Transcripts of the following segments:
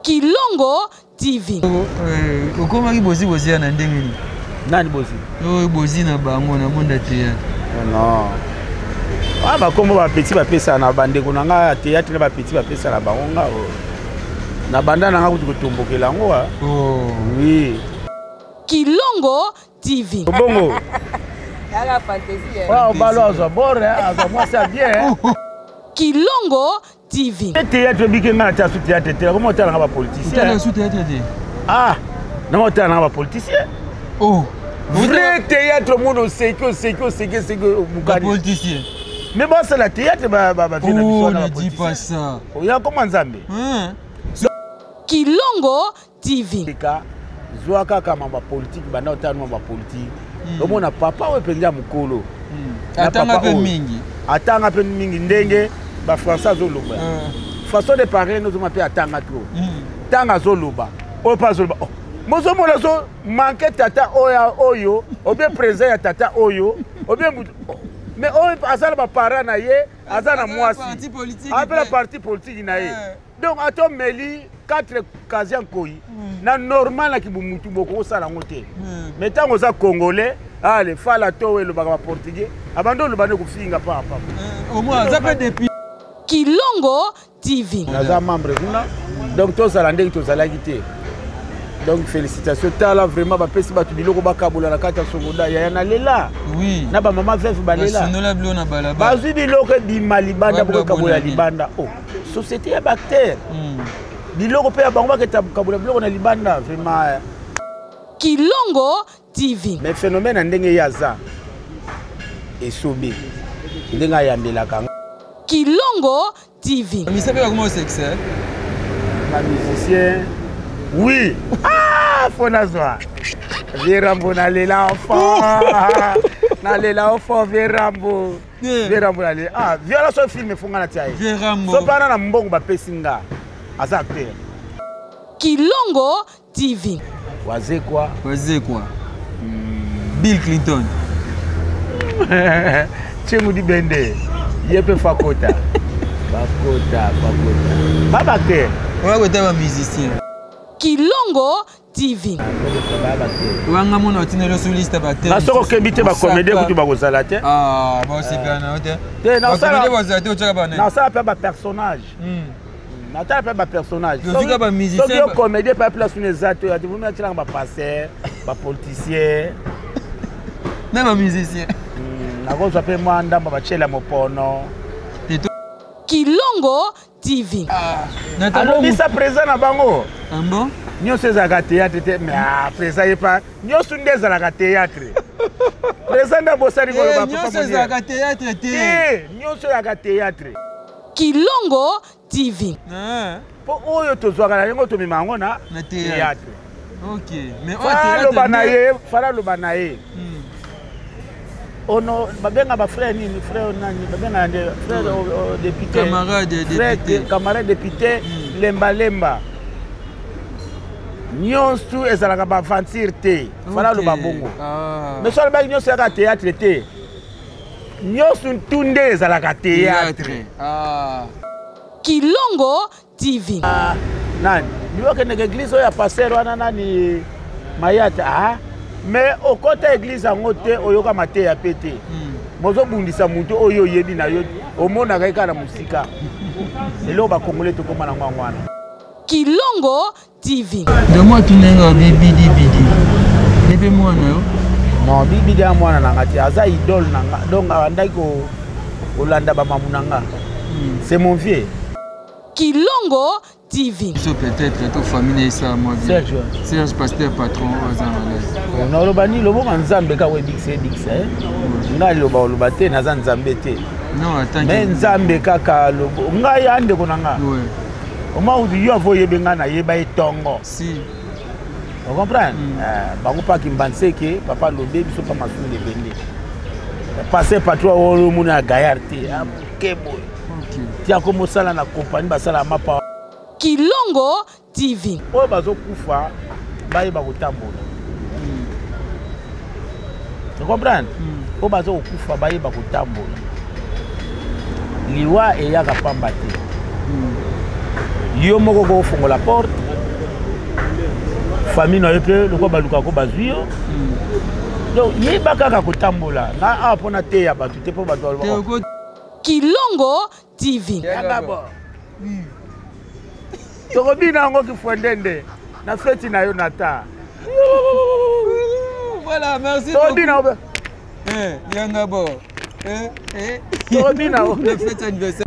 Kilongo TV. Eh, okomaki bozi bozi ya na ndenge nini? Nani bozi? Oyo bozi na bango na monde ya théâtre. Non. Ah bakombo ba petit bapesa na bandeko na nga ya théâtre na ba petit bapesa na bango nga oh. Na banda na nga kutu kotombokela yango ah. Oh. Oui. Kilongo TV. Bongo. Yaka fantaisie. Wa obalo azwa bore azwa mwasi ya bien. Kilongo TV. Théâtre ebiki nga na tia su théâtre te nakoma otala nga bapoliticien. Otala su théâtre te. Ah, nakoma otala nga bapoliticien. Oh. Vrai théâtre omona oseki oseki oseki oseki obukani. Bapoliticien. Mais basala théâtre bavie na biso Oh, wana ne dis pas ça. Oya koma nzambe. Hein? Kilongo TV. Eka zwa kaka mambo ya politike banda otala mambo ya politike. Omona papa oyo mpenza mokolo. Atanga mpe mingi. Atanga mpe mingi ndenge bafrançais azoloba. Façon de parler nozoma mpe atanga trop. Ntango azoloba oyo mpe azoloba oh. Mozomona azo manke tata oyo oyo obie président ya tata oyo obie mutu oh. Mais oyo aza na baparent na ye aza na mwasi ape na parti politique na ye. Donc ata omeli 4 kazi ya nkoi na normal na kibumutu boko osala yango te. Mais ntango oza congolais ale fala to elobaka baportugais abandi oloba nde kofinga pa papa. Au moins aza mpe depuis Kilongo TV. Naza membre kuna donc tozala ndenge tozalaki te. Donc félicitations tala vraiment bapesi bato biloko bakabola na kati ya Sogoda yaya na lela. Oui. Na ba mama veuve balela. Basundola biloko na balabala. Bazwi biloko ebima libanda bokabola libanda. Oh, société ya bactère. Biloko pe ya bango baketa kabola biloko na libanda vraiment. Kilongo TV. Mais phénomène na ndenge ye aza esobe ndenge ayambelaka. Kilongo TV. Musicien pe bakoma osekisa. Ba musicien oui. Ah, faut nazwa. Virambo nalela enfant. Nalela enfant Virambo. Virambo nalela. Ah, viola so film efunga na tia ye. Virambo. So pana na mbongo bapesi nga. Aza acteur. Kilongo TV. Wazekwa. Wazekwa. Bill Clinton. Tchengudi Bende. Ye pe fakota. Bakota, bakota. Ba acteur. Oya kota ba musicien. Kilongo TV. Wanga mona otinelo sur liste ba acteur. Na soko kebi te ba comédien kutu bakozala te. Ah, ba osepela na yo te. Te na osala ba bazala te otiaka ba nani. Na osala pe ba personnage. Natala pe ba personnage. Tozika ba musicien. Soki yo comédien pa place une eza te, ati vumi atilanga ba pasteur, ba politicien. Na ba musicien. Nakozwa pe mwa ndambo ba tshela mopono. Kilongo TV. Alobisa président na bango. Ah bon? Nyonso ezalaka théâtre te, mais ah président ye pa nyonso nde ezalaka théâtre. Président nde abosani koloba papa. Nyonso ezalaka théâtre te. Te, nyonso ezalaka théâtre. Kilongo TV. Po oyo tozwaka na yango tomema yango na théâtre. Ok. Mais fala na ye, fala loba na ye. Ono babenga ba frère nini, frère nani, babenga nde frère député. Camarade député. Camarade député lemba lemba. Nyonso ezalaka ba aventure te. Fala loba bongo. Mais so alobaki nyonso ezalaka théâtre te. Nyonso tu nde ezalaka théâtre. Kilongo TV. Ah, nani? Niwakendeke église oyo ya pasteur wana nani Mayata, ah? Mais okota église yango te oyoka mateya pe te. Mozobundisa moto oyo oyebi na yo omonaka ye kaka na mosika. Eloko ba Congolais tokóma nango yango wana. Kilongo TV. Domo atunenga bibidi bidi. Bebe mwana yo? Non, bibidi ya mwana na nga te, aza idole na nga. Donc abandaki kolanda ba mamu na nga. C'est mon vieux. Kilongo TV. So peut-être to famille na moi bien. Serge. Serge pasteur patron aza malade. Na loba ni lobo nzambe ka webikisa ebikisa eh. Nga loba oloba te naza nzambe te. Non, attends. Mais nzambe kaka lobo ngai ya ndeko na nga. Ouais. Oma yo avo yebe nga na yeba etongo. Si. Vous comprenez? Bango pa kimbanseke papa lobe biso pa masunde bende. Passer patron oyo mona gaillard te. Kebo. Tia ko mosala na compagnie basala mapa. Kilongo TV. Oyo bazokufa bayeba kotambola. Vous comprenez? Oyo bazokufa bayeba kotambola. Liwa eyaka pamba te. Yo moko kofungola porte. Famille na yo mpe lokola balukaka ko bazwi yo. Donc yeba kaka kotambola na awa mpo nateya bato te, mpo bato baloba Kilongo TV. Yangabo. Tokobina yango kifuendende na feti na yo nata. Voilà, merci. Tokobina beaucoup. Eh, Yangabo. Eh, eh. Tokobina. Le fête anniversaire.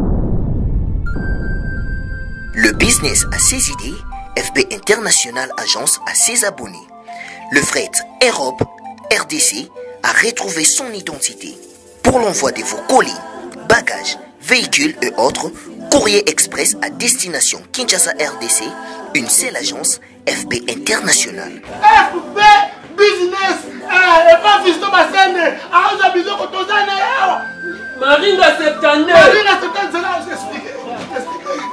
Le business a ses idées, FB International Agence a ses abonnés. Le fret Europe RDC a retrouvé son identité. Pour l'envoi de vos colis, bagages, véhicules et autres, Courrier Express à destination Kinshasa RDC, une seule agence FB International. FB Business eh, epa Fiston Masende aoza biloko toza na ye awa. Maringa 72. Maringa 72 zela explique.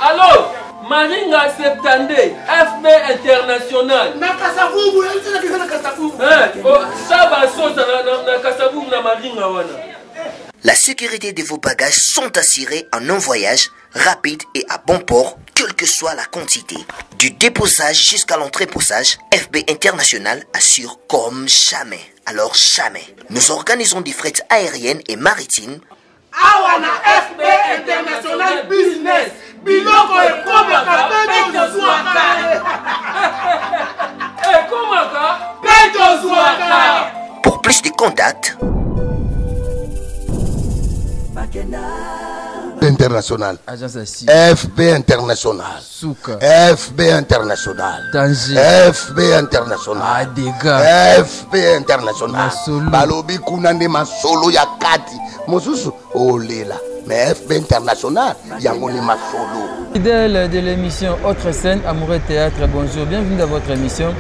Allo Maringa 72 FB International. Na Kasavubu, na Kasavubu. Eh, oh, Saba Sosa na, na, na Kasavubu na Maringa wana. La sécurité de vos bagages sont assurées en un voyage rapide et à bon port, quelle que soit la quantité. Du déposage jusqu'à l'entreposage, FB International assure comme jamais. Alors jamais. Nous organisons des frais aériennes et maritimes. Awa na FB International Business, biloko ekomaka mpe tozwaka. Ekomaka mpe tozwaka. Pour plus de contacts, International. Agence FB International. Suka. FB International. Tanger. FB International. Adega. FB International. Masolo. Balobi kuna nde masolo ya kati. Mosusu olela. Mais FB International yango nde masolo. Fidèle de l'émission Autre scène, Amoureux Théâtre, bonjour, bienvenue dans votre émission.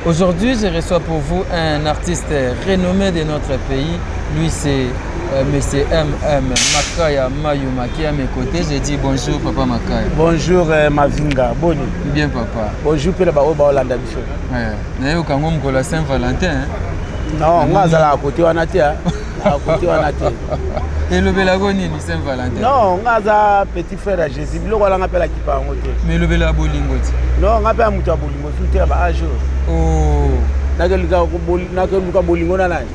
Aujourd'hui, je reçois pour vous un artiste renommé de notre pays. Lui, c'est Monsieur MM Makaya Mayuma qui est à mes côtés. J'ai dit bonjour, Papa Makaya. Bonjour, Mavinga. Boni. Bien, papa. Bonjour, Pele Bao Baolanda biso. Ouais. Nayoka ngo mokolo ya Saint-Valentin. Hein? Non, nga azala à côté wana te. À côté wana te. Elobelako nini Saint-Valentin? Non, nga aza petit frère ya Jésus. Biloko wana nga mpe alakipa yango te. Mais elobela bolingo ti. Non, nga mpe ya moto ya bolingo su te ya ba âge oyo. Oh. Nakeluka bolingo na nani?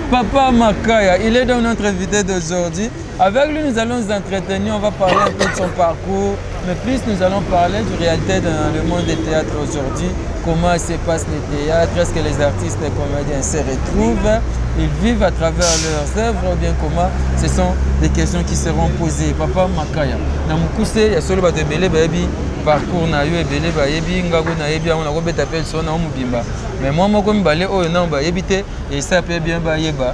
Papa Makaya, il est donc notre invité d'aujourd'hui. Avec lui, nous allons nous entretenir, on va parler un peu de son parcours, mais plus nous allons parler du réalité dans le monde des théâtres aujourd'hui. Comment se passe le théâtre, est-ce que les artistes et comédiens se retrouvent, ils vivent à travers leurs œuvres ou bien comment? Ce sont des questions qui seront posées. Papa Makaya, na mokuse ya solo bato ebele bayebi parcours na yo, ebele bayebi ngago nayebi yango, nakobeta mpe lisolo na yo mobimba, mais mwa moko mibale oyo nano bayebi te, esa mpe bien bayeba.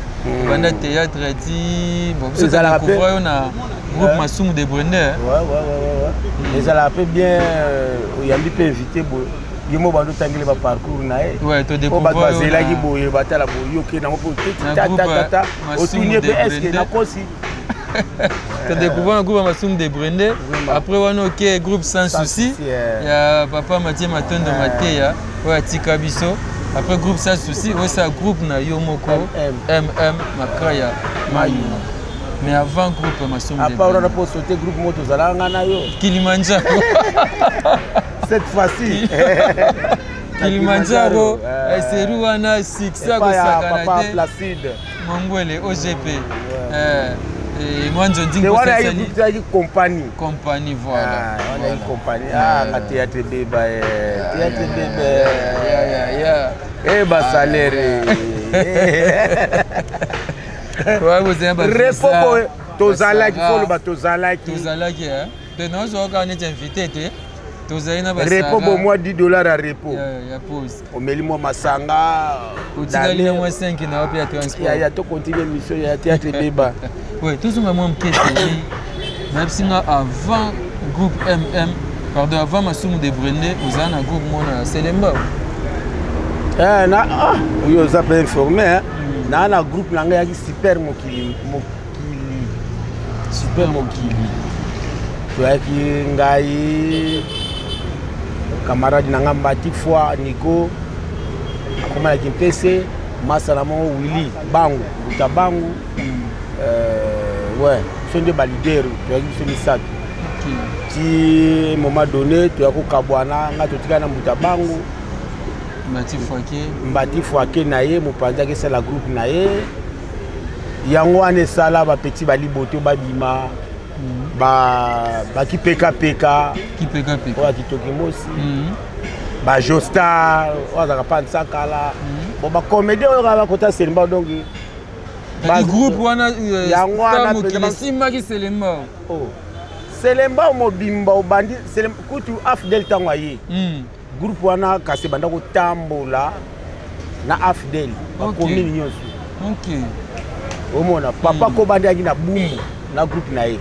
Banda théâtre ti bon, biso Ezalaka mpe- todécouvre yo na groupe Masumu de Brender. Ouais. Ezalaka mpe bien, oyambi mpe invité boye, ye mo bando otangeli baparcours na ye. Ouais, oyo todécouvre bato yo bazelaki na- boye, batala boye, yoke nango mpo Na groupe, tata Masumu otuni ye de mpe estce Brender. nakosi. Todécouvre na groupe ya Masumu de Brende. Vraiment. Après wana oke groupe Sans Sans Souci Souci, ya papa Mathieu Matondo Mateya oyo atika biso. Après groupe Sans Souci, oyo esa groupe na yo moko MM. MM Makaya Mayuma. Mais avant groupe Masumu de Apa wana Brende, mpo sote groupe mo tozalaka nga na yo. Kilimanjaro. Cette fois-ci Kilimanjaro. Eh. Seru wana succès epai ya akosakana papa te. Placide. Mongwele OGP. Mwanzo te Ndingo wana yaki Sasali. groupe te, yaki compagnie. Compagnie, voilà. Ah, wana yaki Voilà. compagnie. Ah, nga théâtre beba, théâtre beba. Yeah. Eh, basalaire. Ouais, vous avez un Repo visa, boye tozalaki, basara. foloba tozalaki. Tozalaki, hein. Te nazwaka neti invité te, tozali na basara. Repo bo mwa 10 $ ya repo. Ya pause. Omeli mwa masanga. Otikali na mwa 5 na wapi ya transport. Ya tocontinue mission ya théâtre beba. Ouais, tozonga mwa moke teli nayebisi nga avant groupe MM, pardon, avant Masumu de Brende, ozala na groupe mona Selemba. Eh, na ah, oyo oza mpe informé, hein. Naa na groupe na ngai yaki Super Mokili, Mokili, Super Mokili. Toyaki ngai, camarade na ngai Mbati Foi Nico akomalaki mpese masa na moko Willi Bangu Buta Bangu. Ouais, biso nde baleader, toyaki biso misato. Ti moment donné toya kokabwana, ngai totikali na moto ya bango. Mbati Fwake. Mbati Fwake na ye mopanzi akesala groupe na ye. Yango wana esala bapeti baliboto babima. Bakipekapeka kipekapeka oyo akitoki mosi, bajostar oyo azalaka pa nsakala. Bon, bacomédien oyo kaka bakota Selemba, donc groupe wana. Yango wana. Mokili esimbaki Selemba. Oh. Selemba mobimba obandi kutu AFDL ntango aye, groupe wana kasi ebanda kotambola na AFDL bakomini nyonso. Omona papa Koba nde ayaki na Bumbu na groupe na ye.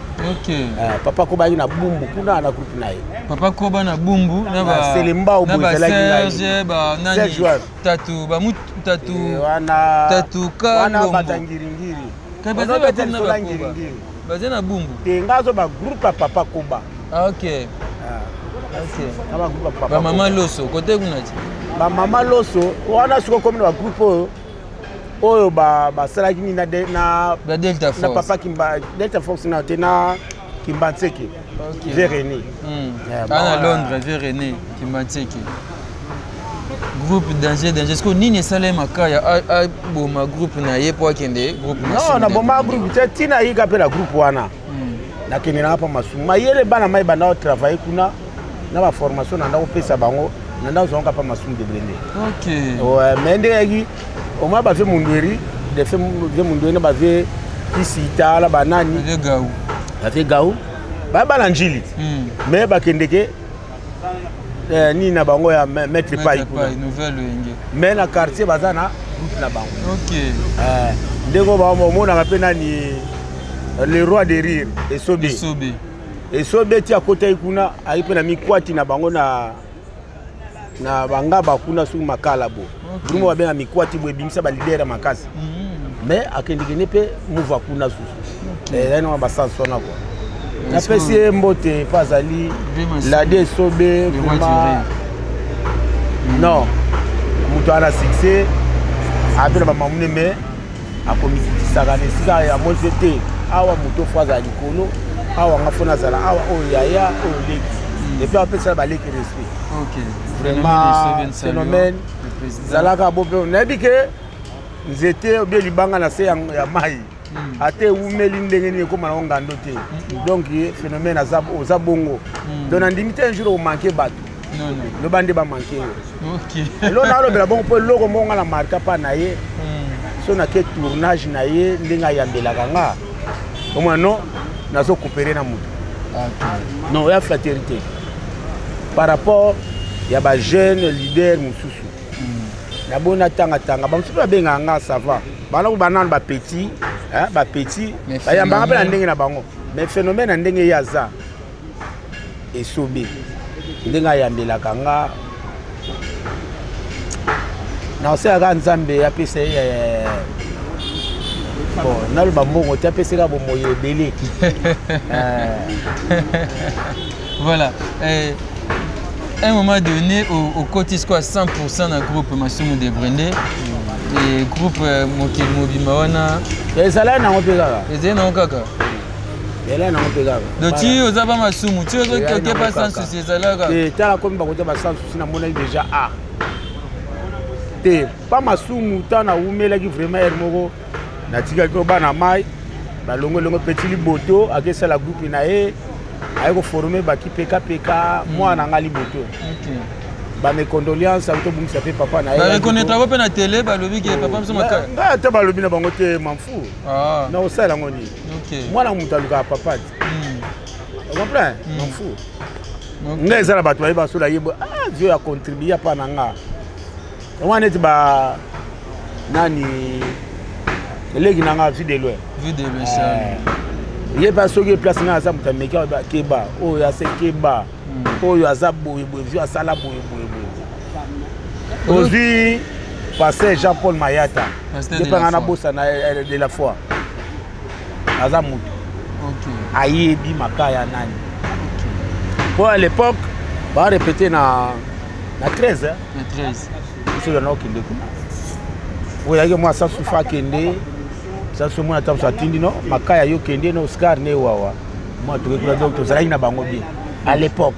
Papa Koba ayaki na Bumbu kuna na groupe na ye. Papa Koba na Bumbu na ba Selembao. Na Boye ba ezalaki ngai. Serge, ba nani? Serge Joas. Tatu ba mutu tatu. Wana Tatu wana Kalombo. bata ngiringiri. Kai baza Ozobeta ba na lisolo ya ba Koba. ngiringiri. Baza na Bumbu. Te, nga azo bagroupe ya papa Koba. Ah, ok. Ah. Ok. Na bagroupe ya papa Ba mama Koba. Loso kote kuna ti. Bamama Loso wana sikoyo komi na bagroupe oyo basalaki nini na Ba Delta na Force. Papa Kimba, Delta Force na te, na Kimbanseke. Ve René. Yeah, Ah, na bon, Londres, ve René Kimbanseke. Groupe danger danger. Siko nini esala ye Makaya aboma groupe na ye mpo akende groupe? Non, na boma groupe te. Ntina yika mpe na groupe wana, nakende nanga mpa masumu mayele bana mai banda kotravaille kuna na baformation na nda kopesa bango na nda kozwango mpa Masumu de Blende. Ouais, mais ndenge yaki omoi bave mundweri defe ve mundweri na bave kisita na banani. Bave Gau. Bave Gau baya bana Njili, mais bakendeke nini na bango ya maître Pai kuna. Nouvelle Wenge. Mais na quartier baza na groupe na bango. Ndenge oyo omonaka mpe nani, le roi de rire, Esobe. Esobe. Esobe ti akotaki kuna, ayi mpe na mikwati na bango na bangaba kuna, soki makala bo brumo babenga mikwati bo ebimisa baleader ya makasi. Mais akendekende mpe mouva kuna susu, ezali nanga basansi wana kua. Napesi ye mbote mpo azali lade Esobe. Vraiment non, moto aza na succès ape na bamamune, mais akomikitisaka na esika ya moi te. Awa moto fo azala likolo, awa nga fo nazala awa, oyo yaya, oyo leki, et puis apesala baleki respect. Vraiment phénomène zalaka bo mpe nayebi ke nzete obie libanga na se ya mai, ate ewumeli ndenge nini ekóma nango ngando te. Donc phénomène aza, oza bongo. Donc nandimi te un jour omanke bato, loba nde bamanke yo. Eloko nalobela bongo mpo eloko moko nga na marka mpa na ye, so nake tournage na ye, ndenge ayambelaka nga, omona non, nazokopere na moto non, oya flatterie te par rapport ya bajeune leader mosusu. Naboni natangatanga bamosusu babengaka nga, ça va, bana banano bapetit bapetit bayambaka mpe na ndenge na bango. Mais phénomène na ndenge ye aza Esobe, ndenge ayambelaka nga, naosalaka Nzambe apesa ye, bon, naloba mbongo te, apesaka bomoi ebele. Voilà. Un moment donné, au quoi 100% dans le groupe Masumu de Brende et groupe mokili mobimba wana. Ezalaki nango mpe kaka. Ezali nango kaka. Ezalaki nango mpe kaka. Donc ti oza ba Masumu, ti ozokoke pa Sans Souci, ezalaka. Te, tala, komi bakota ba Sans Souci, namonaki déjà a te pa Masumu. Ntango nawumelaki vraiment ere moko, natikaki oyo bana mai balongo elongo, petit Liboto akesala groupe na ye, aye koforme bakipekapeka. Mwana na nga Liboto, bames condoléances, auti obungisa mpe papa na ye. Bareconnaître mpe na télé, balobi ke papa biso Makaya. Ngai ata balobi na bango te, mamfu na kosala yango nini? Mwana moto alukaka papa te, comprend? Mamfu ngai eza na bato bayeba so nayebi, ah, vieux acontribue apa na nga wana neti ba nani, eleki na nga Vie de Loin. Vie de Loin. Ye mpe soki place nga aza moto ameki, keba oyo ase, keba oyo aza boyeboye, vieux asala boyeboye boye. Ozwi pasteur Jean Paul Mayata, ye mpe nga nabosana de la foi, aza moto ayebi Makaya nani, mpo à l'époque barépété na 13. Na 13. Biso na okende kuna, oyo ezalaki mwa Sasufa akende Sasu, mwana ta mosu atindi no Makaya, yo kende no Oscar ne wawa mwa toke kuna. Donc tozalaki na bango bien. À l'époque.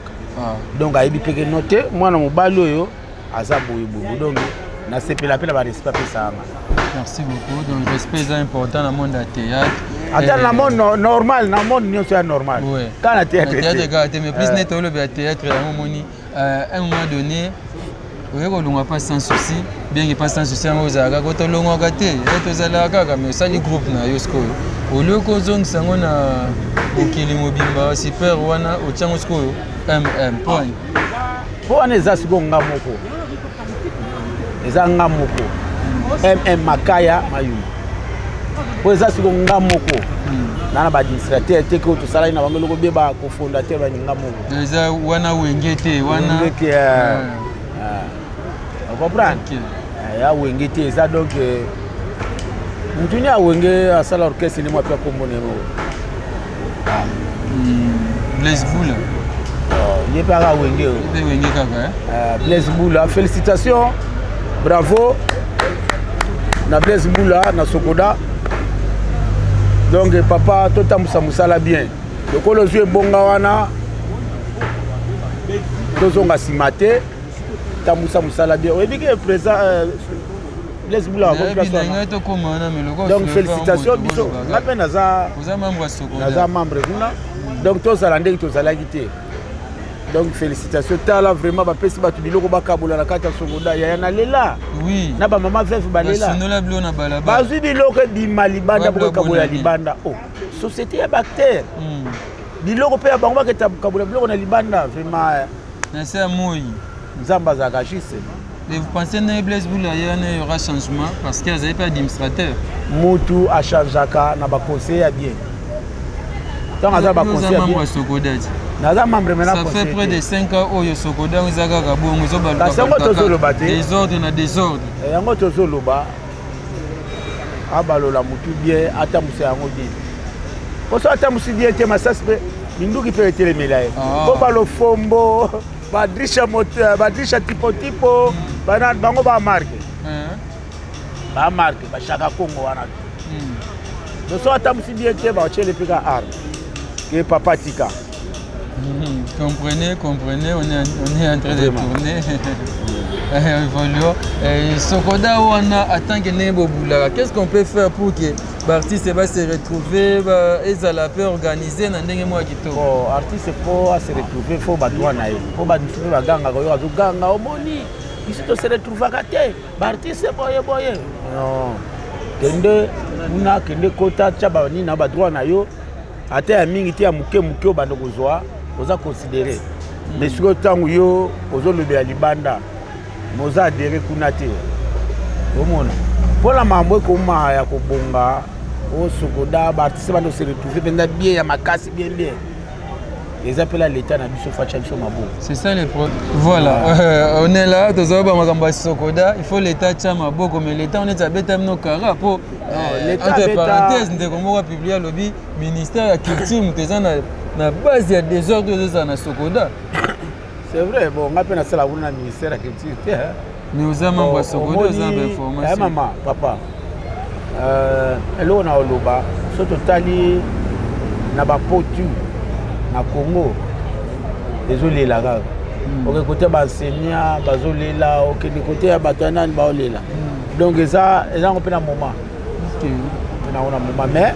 Donc ayebi mpe ke no te, mwana mobali oyo aza boyeboye. Donc nasepela mpe na barespect apesaka nga. Merci beaucoup. Donc respect eza important na monde ya théâtre. Ata na monde normal, na monde nyonso ya normal, kaka na théâtre. Théâtre kaka te, mais plus neti olobi ya théâtre yango, omoni, à un moment donné oye kolongwa pas sans souci, bien que pas sans souci yango ozalaka kaka, tolongwaka te, tozalaka kaka. Mais osali groupe na yo sikoyo, olie kozongisa yango na mokili mobimba super wana, otiango sikoyo mm point. Mpo wana eza sikoyo nga moko, eza nga moko mm Makaya Mayuma, mpo eza sikoyo nga moko na baadministrateur te ke oyo tosalaki na bango eloko bie bacofondateur baninga moko. Eza wana Wenge te wana. Wenge te, ocomprendre, ya Wenge te eza. Donc mutu ni awenge asala orchestre ni mwa mpe akombo na ye moko. Blaise Bula. Ye mpe aka Wenge. Mpe Wenge kaka. Blaise Bula, félicitations, bravo na Blaise Bula na Sokoda. Donc papa, totambusa mosala bien lokola ozwi ebonga wana, tozonga nsima te, tambusa mosala bien. Oyebi ke président Blaise Bula. Donc félicitation. Biso nga mpe naza membre kuna, donc tozala ndenge tozalaki te. Donc félicitation. Tala, vraiment bapesi bato biloko bakabola na kati ya Sokoda. Yaya nalela na bamama veuve balela, bazwi biloko ebima libanda, bokokabola libanda. Oh, société ya baacteur, biloko mpe ya bango, baketa kabola biloko na libanda, vraiment. Na se ya moi. Nzambe azalaka juste. Et vous pensez ndenge Blaise Bula ye wana, y aura changement, parce que azali mpe administrateur? Mutu achangeaka na baconseiller ya bien. Ntango aza baconseiller ya bien, Sokoda. Naza membre maintenant. Ça fait près de 5 ans oyo Sokoda eza kaka bongo. Kasi yango tozoloba te. Désordre na désordre. Yango tozoloba, abalola mutu bien, atambusa yango bien. Poso atambusi bien te, masasi mpe minduki mpe etelemela ye, po balofombo badrisha, badrisha tipotipo bango bamarke, bamarke bashaka Kongo wana. So atambusi bien te, baotiele mpe ka arme ke papa tika. Comprenez, comprenez, on est en train de tourner. Évoluons. Sokoda wana, en tant que ndenge bobulaka, qu'est-ce qu'on peut faire pour que baartiste ba se retrouver, ezala mpe organisé na ndenge moko ya kitoko? Bon, artiste po ase retrouver, faut badroit na ye, po bato mosusu mpe bagangaka oyo azoganga, omoni biso tose retrouvaka te, baartiste boye boye. Non, kende kuna, kende kota, tia banini na badroit na yo, ata ya mingi te, ya moke moke, obanda kozwa, oza considéré. Mais sikoyo ntango yo ozolobela libanda, moza adhéré kuna te, omona mpona mambo ekoma ya kobonga. Osokoda baartiste banda ose retrouve mpenza bien ya makasi, bien bien, eza mpe la leta na biso fatya biso maboko. C'est ça le problème. Voilà, on est là, tozala bamakambo ya Sokoda, il faut l'état tia maboko, mais l'état on est abeta bino kara po entre parenthèse, ndeko moko apublie, alobi ministère ya culture moto eza na base ya désordre oyo ezala na Sokoda. C'est vrai. Bon, nga mpe nasala kuna na ministère ya culture te. Mais oza membre ya Sokoda, oza bainformation. Mama, papa, eloko na oloba, so totali na bapotu na Congo, ezolela kaka. Oke kote baenseignant bazolela, okende kote ya bato ya nani baolela. Donc eza yango mpe na moment, mpe nango na moment, mais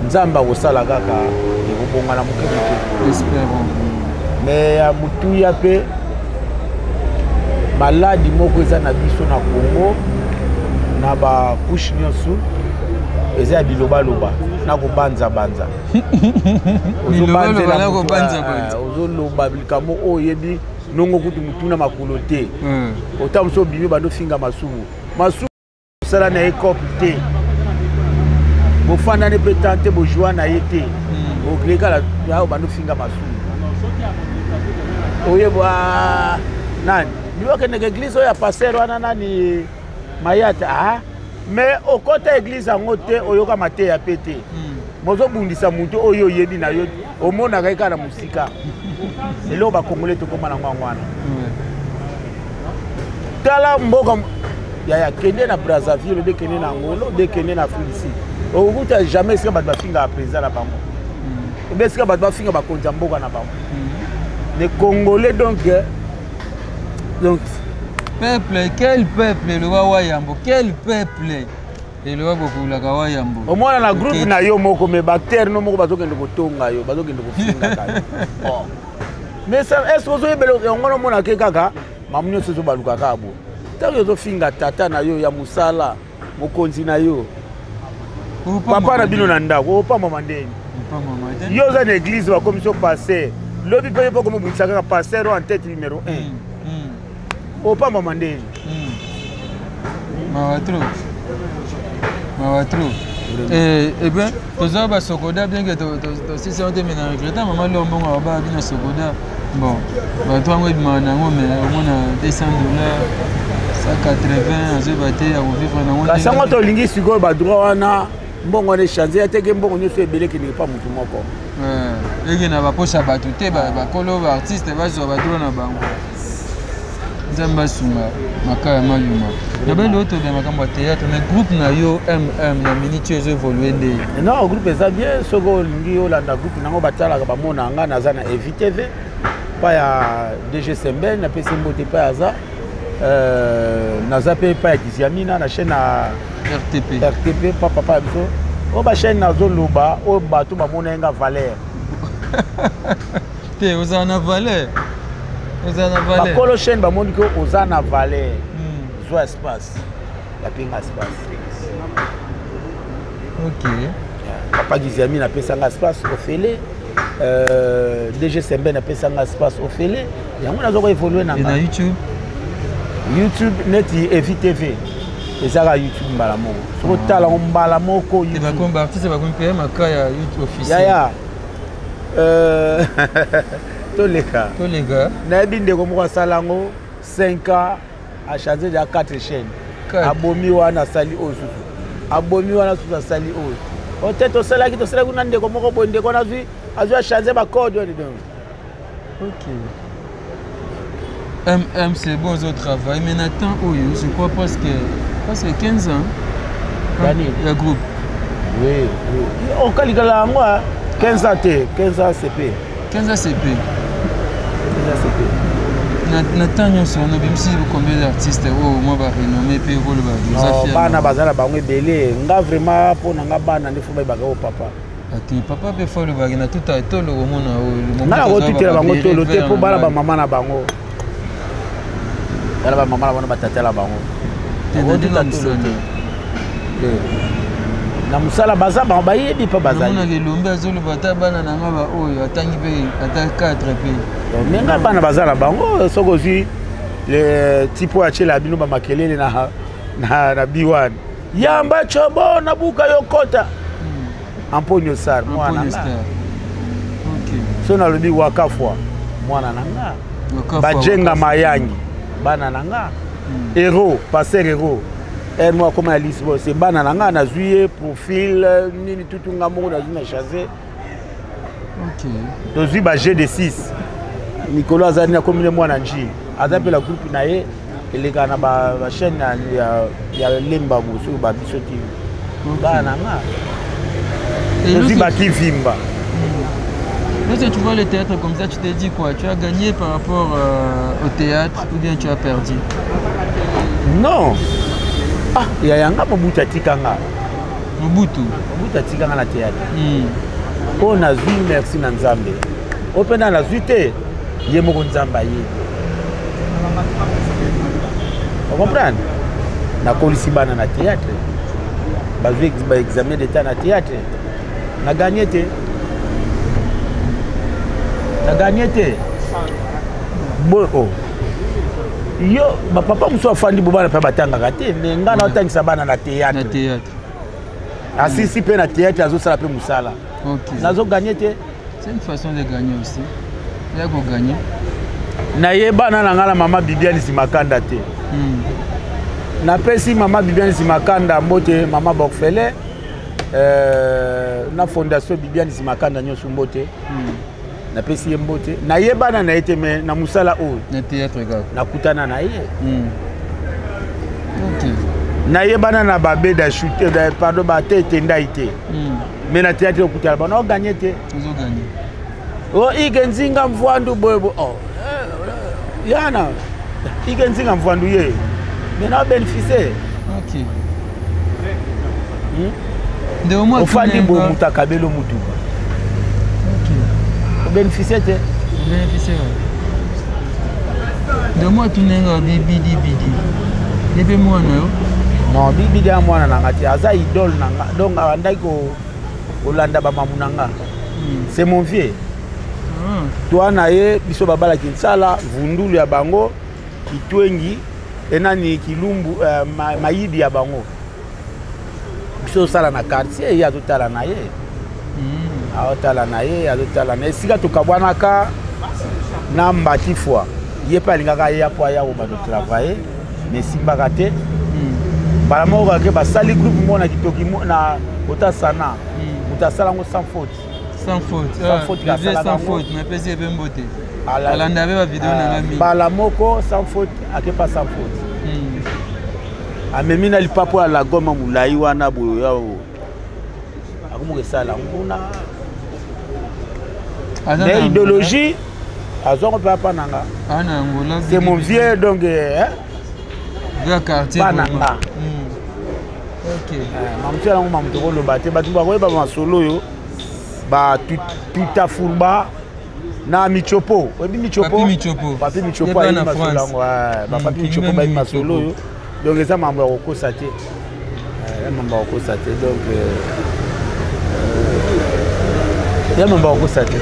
Nzambe akosala kaka, ekobonga na moke moke. Mais ya motuya mpe maladi moko eza na biso na Congo, na bacouche nyonso, eza ya bilobaloba na kobanzabanza. Ozoloba likambo oyo oyebi nongo kutu motuna makolo te, ota mosu obimi, bando finga masumu masumu, osala na ye cope te, bofandani mpe tan te, bojua na ye te, oklekala bando finga masumu. Oyeba nani biwakendeke église oyo ya pasteur wana nani Mayata, ah mais okota église yango te, oyoka mateya mpe te, mozobundisa motu oyo oyebi na yo, omonaka ye kaka na mosika. Eloko bakongole tokóma nango yango wana. Tala mboka yaya, kende na Brazzaville, obe kende na Angola, obe kende na Afrique du Sud, okokuta jamais esika bato bafingaka président na bango, obe esika bato bafinga bakonzi ya mboka na bango. Les Congolais donc euh, donc peuple quel peuple eloba wayambo quel peuple eloba bokulaka wayambo omona na groupe na yo moko mais bactère no moko bazokende kotonga yo bazokende kofingaka yo oh. mais est ce que ozoyebela yango namonake kaka mamu nyonso ezobaluka kaka bo ntango ozofinga tata na yo ya mosala mokonzi na yo papa na bino na ndako opambama ndeni yo oza na église bakomi so pasteur lobi mpe yo mpe okomobundisa kaka pasteur oyo en tête numéro 1 hmm, hmm. opambama ndeni hmm. mawa trop mawa trop eh, eh bien toza basokoda bien ke tosisi yango te me na regreta mama lombongo abaa bino sokoda bon bato yango ebimaka na yango mais omona 200 dollar 180 azoyeba te ya kovivre nango kasi yango tolingi sikoyo badroit wana mbongo wana echange ya teke mbongo nyonso ebele ekendeke mpa motu moko eh, eke na bapoche ya bato te bakolo baartiste bazwa badroit na bango nzambe asunga makaya mayuma na beli oyo tobya makambo ya théâtre mais groupe na yo mm na minute oyo ezo évolue nde non groupe eza bien soki olingi olanda groupe nango batalaka bamona nga naza na evi tv pa ya dg sembe napesi mbote epai aza euh, naza mpe epai ya kiziamina na chaîne ya rtp rtp pa papa ya biso oyo bachaîne nazoloba oyo bato bamona ye nga valeur te ozala na valeur ozala na valeur bakolo chaîne bamoni ke oza na valeur hmm. zwa espace bapinga espace ok papa giziami napesa nga espace ofele euh, dg sembe napesa nga espace ofele yango naza koévolue na na youtube youtube neti evi tv ezaka youtube mbala moko soki otala yango mbala moko baartiste bakomi mpe makaya youtube officiel yaya Euh, toleka toleka nayebi ndeko moko asala yango 5 ans achange deja 4 chaîne abomi wana asali oyo susu abomi wana susu asali oyo o te tosalaki tosalaki kuna ndeko moko boye ndeko wana azwi azwi achange bacode wana donc ok mm c'est bon ozo travaille mais na temps oyo je crois presque presque 15 ans ya groupe oui oui okalikala yango 15 ans te 15 ans cp 15 ans cp 15 ans cp na, na temps nyonso wana obimisi combien d'artistes oyo oh, mwa barenommé mpe koloba bana baza na bango ebele nga vraiment mpo na nga bana nde fo bayebaka oyo papa ate papa mpe fo alobaki na tuta tolo komona oyo nga nakotutela bango tolo te mpo bana bamama na bango tala bamama na bango batata na bango nakotuta tolo te na mosala baza bango bayebi mpe bazalimonaka elombe azoloba ata bana na nga baoyo atangi mpe ata 4 mpe me nga bana baza na bango soki ozwi tipo oyo atyela bino bamakelele na, na, na b1 yamba cobo nabuka yo kota hmm. amponio sar mwana nga so nalobi wakafwa mwana na nga bajenga mayangi bana na nga hmm. hero passer hero ere moko akoma ya lisbon se bana na nga nazwi ye profil euh, nini tutu nga moko nazwi na chasse tozwi ba g de 6 mikolo aza nini akomi ne mwana njili aza mpe la groupe na ye elekaka na bachaîne ya lemba mosusu babiso tv bana na nga tozwi bakivimba Lorsque tu vois le théâtre comme ça, tu te dis quoi Tu as gagné par rapport euh, au théâtre ou bien tu as perdu Non. Ah, il y a un gars Mobutu atika nga. Mobutu. Mobutu atika nga na théâtre. Mm. Oyo nazwi merci na Nzambe. Oyo mpe na nazwi te ye moko Nzambe ayebi. Ocomprendre? Nakolisi bana na théâtre. Bazwi ba examen d'état na théâtre. Na gagné te. Na gagné te. Bo oh. Yo bapapa mosusu afandi bo bana mpe batangaka te me ngai naotangisa bana na théâtre. Asisi mpe na théâtre azosala mpe mosala. Okay. Nazo gagné te. C'est une façon de gagner aussi. Ya ko gagner. Nayebana na ngai na mama Bibiane Zimakanda te. Mm. Napesi mama Bibiane Zimakanda mbote mama Borfele euh, na fondation Bibiane Zimakanda nyonso mbote. Mm. Napesi ye mbote. Nayebana na ye te mais na mosala oyo. Na théâtre kaka. Nakutana na ye. Mm. Okay. Nayebana na babeda chute pardon batete ndai te. Mm. Mais na théâtre okutana bango oganye te. Ozoganye. O ike nzinga mvwandu boye boye. Oh, eh, yana ike nzinga mvwandu ye mais na bénéficier. Ok. Ndeko mwa ofandi boye moto akabeli motuka. Ok. Obénéficier te. Obénéficier. Ndeko mwa atunenga bibidi bidi. Ye mpe mwana yo? Non, bibidi ya mwana na nga te, aza idole na nga. Donc abandaki kolanda bamamu na nga. C'est mon vieux. Toi na ye biso babalaki nsala vundulu ya bango kitwengi enani kilumbu uh, ma, mayidi ya bango biso tosala na quartier ye azotala na ye azotala na ye azotala na ye esika tokabwanaka na mbati fois ye mpe alingaka aya mpo aya kobanda kotravaille mais esimbaka te. Mbala moko kake basali groupe moko na kitoki na ota sana moto asala yango sans faute. Sans faute. Sans faute. Ah, sans faute napesi ye mpe mbote, alanda mpe bavideo na nga mingi. Mbala moko sans faute akepa sans faute. Amemi na lipapo ya lagoma molai wana boye ya akomoka esala kuna mais idéologie azwako mpe apa na nga. C'est mon vieux donc pa na nga. Mamutu yango mamutu koloba te, bato bakoyeba masolo oyo batuta furba na michopo. Oyebi michopo? Papi michopo ayebi masolo yango. Bapapi michopo bayebi masolo oyo. Donc eza mambo ya kokosa te, eza mambo ya kokosa te. Donc eza mambo ya kokosa te.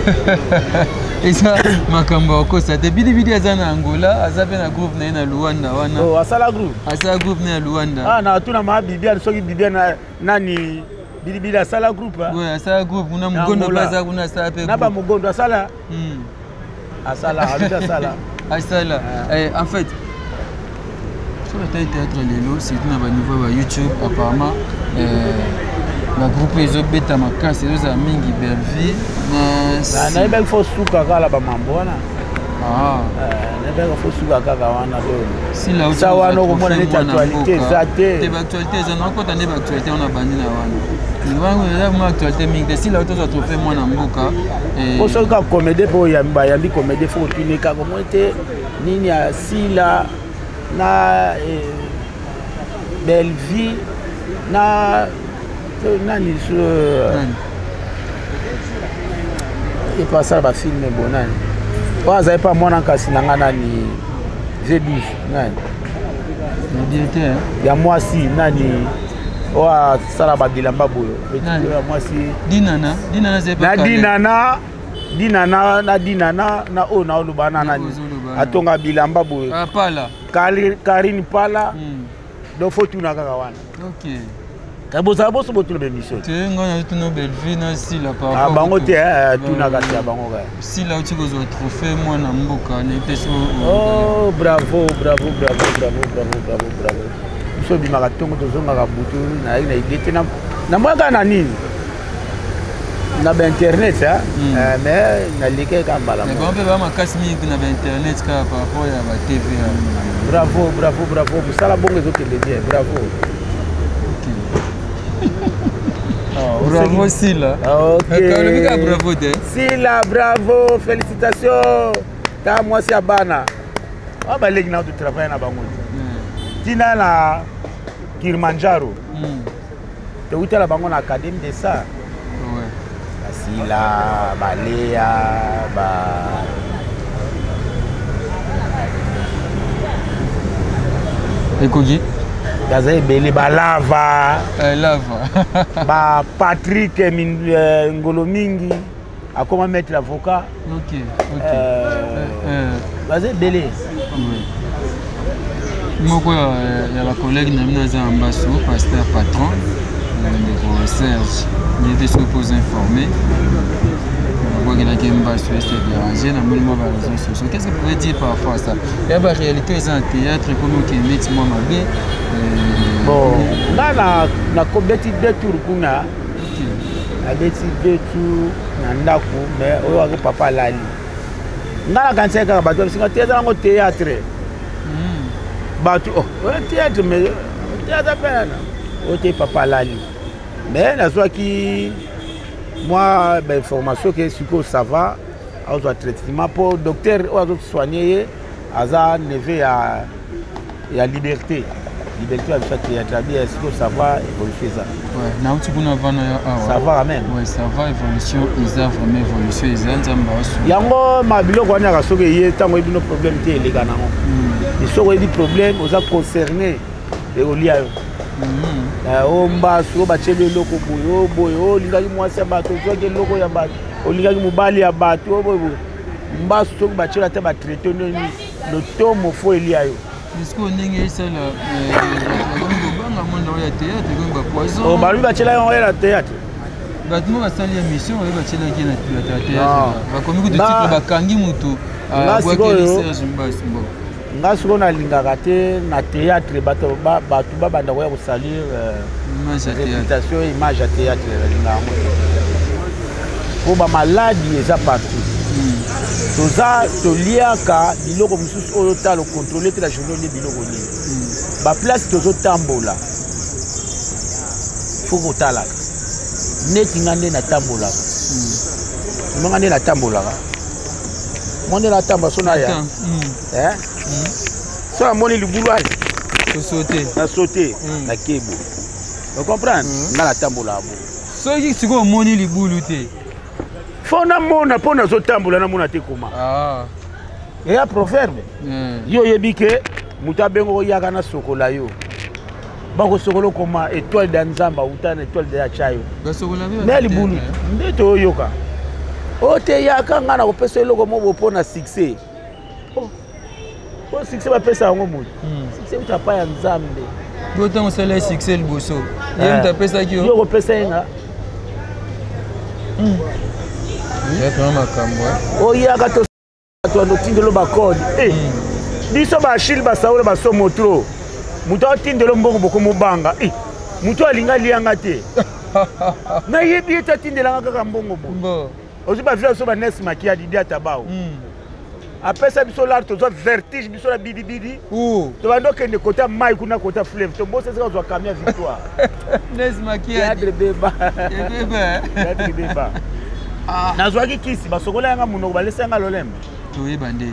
Eza makambo ya kokosa te. Bidibidi aza na Angola, aza mpe na groupe na ye na Luanda wana. Oh, asala groupe? Asala groupe na ya Luanda. Ah, na tuna maa Bibiane soki Bibiane nani Bidibidi asala groupe. Oui, asala groupe kuna. Mogondo mpe aza kuna, asala mpe. Na bamogondo asala. Asala, aluti asala. Asala. En fait soki otali théâtre lelo, surtout na baniveau ya bayoutube, apparemment bagroupe ezobeta makasi, ezozala mingi Bellevie na nayebaki fo suka kala bamambo wana, nayebaki fo suka kaka wana. Sa wana okomona neti actualité eza te. Te, baactualité eza, nakota nde baactualité wana bandi na wana eza ma actualité mingi te. Sila tozwa trophée mwana mboka. Po soki kaka comédie mpo bayambi comédie, fo otuni kaka omoni te nini ya Sila na Bellevie na nani epo asala bafilme bo nani oyo azali mpa mwana nkasi na nga nani V12 nani ya mwasi nani oyo asala babilamba boye ya mwasi. Dinana. Na Dinana, Dinana na Dinana na oyo naoloba na nani atonga bilamba boye. Pala. Karine Pala. Donc fo tuna kaka wana. Ok. Bozala boso botuna bémission. Te, ngai nazotuna Bellevue na Sila. Bango te, tuna kasi ya bango kaka. Sila auti kozwa trophée mwana mboka, nayebi te so. Oh, bravo, bravo, bravo, bravo, bravo, bravo, bravo. Biso obimaka ntongo, tozongaka butu. Nayaki na idée te, namona kaka na nini na bainternet, mais nalekaki kaka mbala. Bango mpe baa makasi mingi na bainternet kaka par rapport ya batv. Bravo, bravo, bravo, mosala bongo ezokende bien, bravo. Bravo Sila. Ok. Kaka bravo te. Sila, bravo, félicitations. Ta mwasi ya bana oyo baleki na totravaille na bango ntina na Kilimanjaro, toutala bango na Académie de sar, basila balea ba Ekoki. Baza ebele, balava. Lava. Ba Patrick Ngolo mingi akoma maître avocat. Ok. Baza ebele. Moko ya bacollègue na bino aza ya Mbasu, pasteur patron ndeko Serge, ye te soki mpoza informé babwakelaki Mbasu ese déranger namoni mwa baréseaux sociaux. Qu'est ce que vous pouvez dire par rapport à ça ya baréalité eza na théâtre ekomi okende neti mwa mabe? Bon, nga nakobeti deux tours kuna, nabeti deux tours na ndako, mais oyo aki papa alali, nga nakanisaki kaka bato babisinga te eza nango théâtre. Bato oyo théâtre, mais théâtre mpe nana oyo te papa alali, mais nazwaki mwa bainformation ke sikoyo ça va. Azwa traitement mpo docteur oyo azosoigne ye aza neveu ya ya liberté, liberté ya biso ya théâtre abi est-ce que ça va, évolution eza? Nauti kuna vana ya awa. Ça va quand même. Ouais, ça va, évolution eza, vraiment évolution eza, Nzambe aosunga. Yango ma biloko wana yaka soki eye ntango oyebi no problème te, eleka nango. Soki oyebi problème, oza concerné, ekolia yo. O mbasu oyo batieli eloko boye, o boye, o olingaki mwasi ya bato, ozwaki eloko ya bato, olingaki mobali ya bato, o boye boye, mbasu soki batieli ata batraite nini, lotomo fo elia yo. Sikoyo ndenge esala, bakomi kobanga monde oyo ya théâtre, ekomi bapoison. Balobi batiela yango ya théâtre. Bato mo basali émission oyo batielaki na théâtre, bakomi kutu titre, bakangi motu abwakeli Serge Mbasu. Nga sikoyo nalingaka te na théâtre bato babanda koya kosalir réputation, image ya théâtre. Nalingaka yango te mpo bamaladi eza partout. Toza toliaka biloko mosusu oyo otala ocontrôle te la journée olie biloko nini, baplace tozotambola, fo kotalaka. Neti nga nde natambolaka, nga nde natambolaka, mo nde natambola so naya, so namoni libulu ali na saute na kebo, ocomprendre? Nga natambolaka bo. Soki sikoyo omoni libulu te? Fo namona, mpo nazotambola namona te koma. Eya proverbe. Yo oyebi ke moto abenga oyaka na sokola yo, bakosokola okoma étoile da Nzambe auta na étoile de atya yo me libulu nde toyoyoka oyo te. Yaka, ngai nakopesa eloko moko mpo na succès. Po succès bapesa yango moto, succès uta pa ya Nzambe. Yo ntango osala succès liboso, ye moto apesaki yo? Yo kopesa ye nga. Vraiment makambo. Oyaka to bato bandotindelo bacode. Biso baachille basaola basomo tro, moto atindelo mbongo bokomobanga, moto alinga alianga te, nayebi ye te, atindelanga kaka mbongo bo. Ozwi bavia biso banes makia didi atabao apesa biso lar, tozwa vertige biso na bidibidi, tobandi okende kota mai kuna, kota fleuve, tobosa esika kozwa camion ya victoire. Théâtre beba, théâtre beba. Nazwaki kisi, basokola yanga monoko, balesa yanga lolemo. Toyeba nde.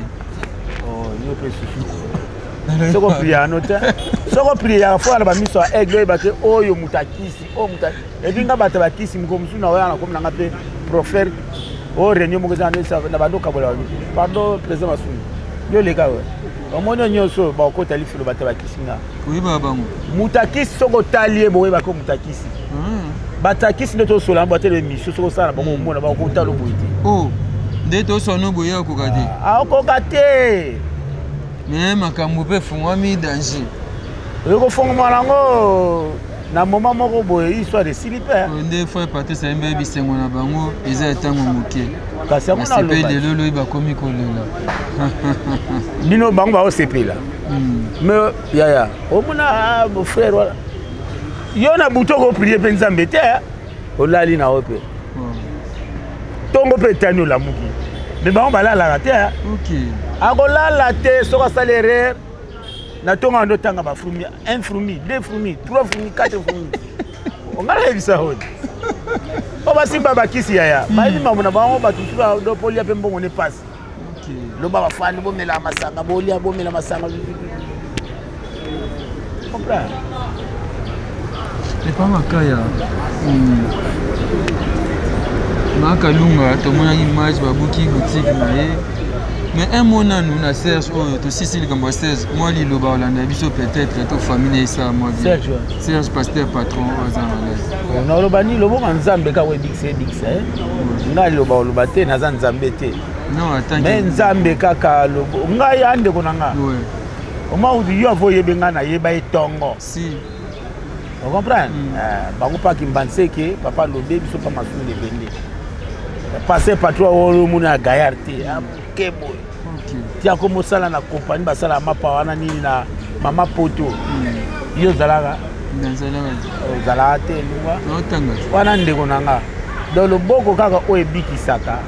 Yo mpe susu soko priano te, soko priaka fo na bamiso ya aigle, oyeba te oyo moto akisi, oyo moto epi nga bato bakisi. Moko mosusu na oya nakomi nanga mpe profere oyo réunion moko eza na bando okabola. Pardon, président Masumu, yo leka we, omoni oyo nyonso bakokota lifelo, bato bakisi nga. Oyebaka bango? Moto akisi, soki otali ye boyebaka moto akisi. Bato akisi nde tosola yango, batele émission, soki osala na bango, omona bakotala boye te. Nde toswana boye, akoka te. Akoka te. Me makambo mpe efungwami, danger. Ekofungwama nango na moment moko boye, histoire esili mpe. Nde frère Patrice ayemba, bisengo na bango eza ya ntango moke. Kasi yango basepeli lelo, loyi bakomi kolela. Bino bango baosepela, mais yaya omona frère wana, yo na butu okoprie mpe Nzambe te, olali na yo mpe ntongo mpe etani, olamuki, me bango balalaka te. Akolala te soki asali erreur na ntongo ando otanga bafrumi, un fourmi, deux fourmi, trois fourmi, quatre fourmi. Onga nayebisa oyo po basimba bakisi, yaya, bayebi mambo na bango. Bato mosusu dopolia mpe mbongo ne pasi, loba bafandi bomela masanga, bolia, bomela masanga, comprendre? Epa Makaya Makalunga, tomonaki image babuki boutique na ye, mais un mot nanu na Serge oyo tosisi likambo ya Serge, mwa liloba olanda biso, peut-être to famille na esala mwa bien. Serge, pasteur patron oyo aza malade. Naloba nini? Lobonga Nzambe kaka ebikisa, ebikisa. Ngai liloba oloba te, naza Nzambe te. Me Nzambe kaka lobo ngai ya ndeko na nga oma yo avo oyebi ngai, nayeba ye ntongo. Si. Ocomprendre? Bango mpaki mbanseke papa lobe biso mpa masumu ebende passe patron oyo omoni ya gaillard te, amoke boye ti akomosala na kompani, basala mapa wana nini na mama poto. Yo ozalaka, ozalaka te lungwa wana, ndeko na nga. Donc loboko kaka oyo ebikisaka,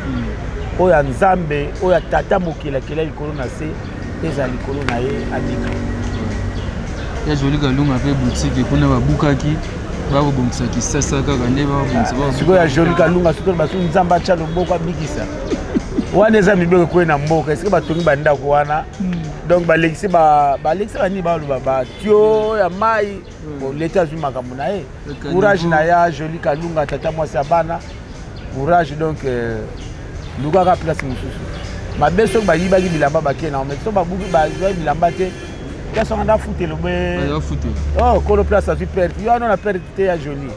oyo ya Nzambe, oyo ya tata mokelakela likolo na se, eza likolo na ye, abika. Ya Joli Kalunga mpe boutique kuna babukaki, bakobongisa Kisasa kaka nde bakobongisa. Sikoyo ya Joli Kalunga, soki baso Nzambe atya loboko abikisa. Wana eza mibeko ekwei na mboka, esika batongi bandako wana. Donc balekisi balekisi banini baloba batio ya mai. Leta azwi makambo na ye. Courage na ya Joli Kalunga, tata mwasi ya bana. Courage donc lukaka place mosusu. Mabe soki bayibaki bilamba bakie na mais soki babuki bazwaki bilamba te, place wana ndafutela obe. Oh, kolo place azwi perte. Yo wana na perte te ya Joli.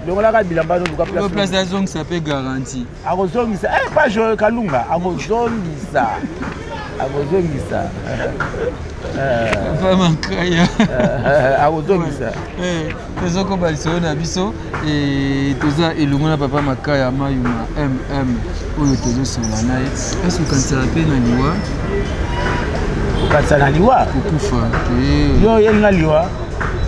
Longolaka bilamba no luka place. Place azongisa pe garantie. Akozongisa eh pas Joli Kalunga, akozongisa. Akozongisa. Papa Makaya. Akozongisa. Tozokoba lisolo na biso toza elongo na Papa Makaya Mayuma MM oyo tozosolola na ye. Esi okanisaka mpe na liwa? Okanisa na liwa? Kokufa te. Yo oyeli na liwa?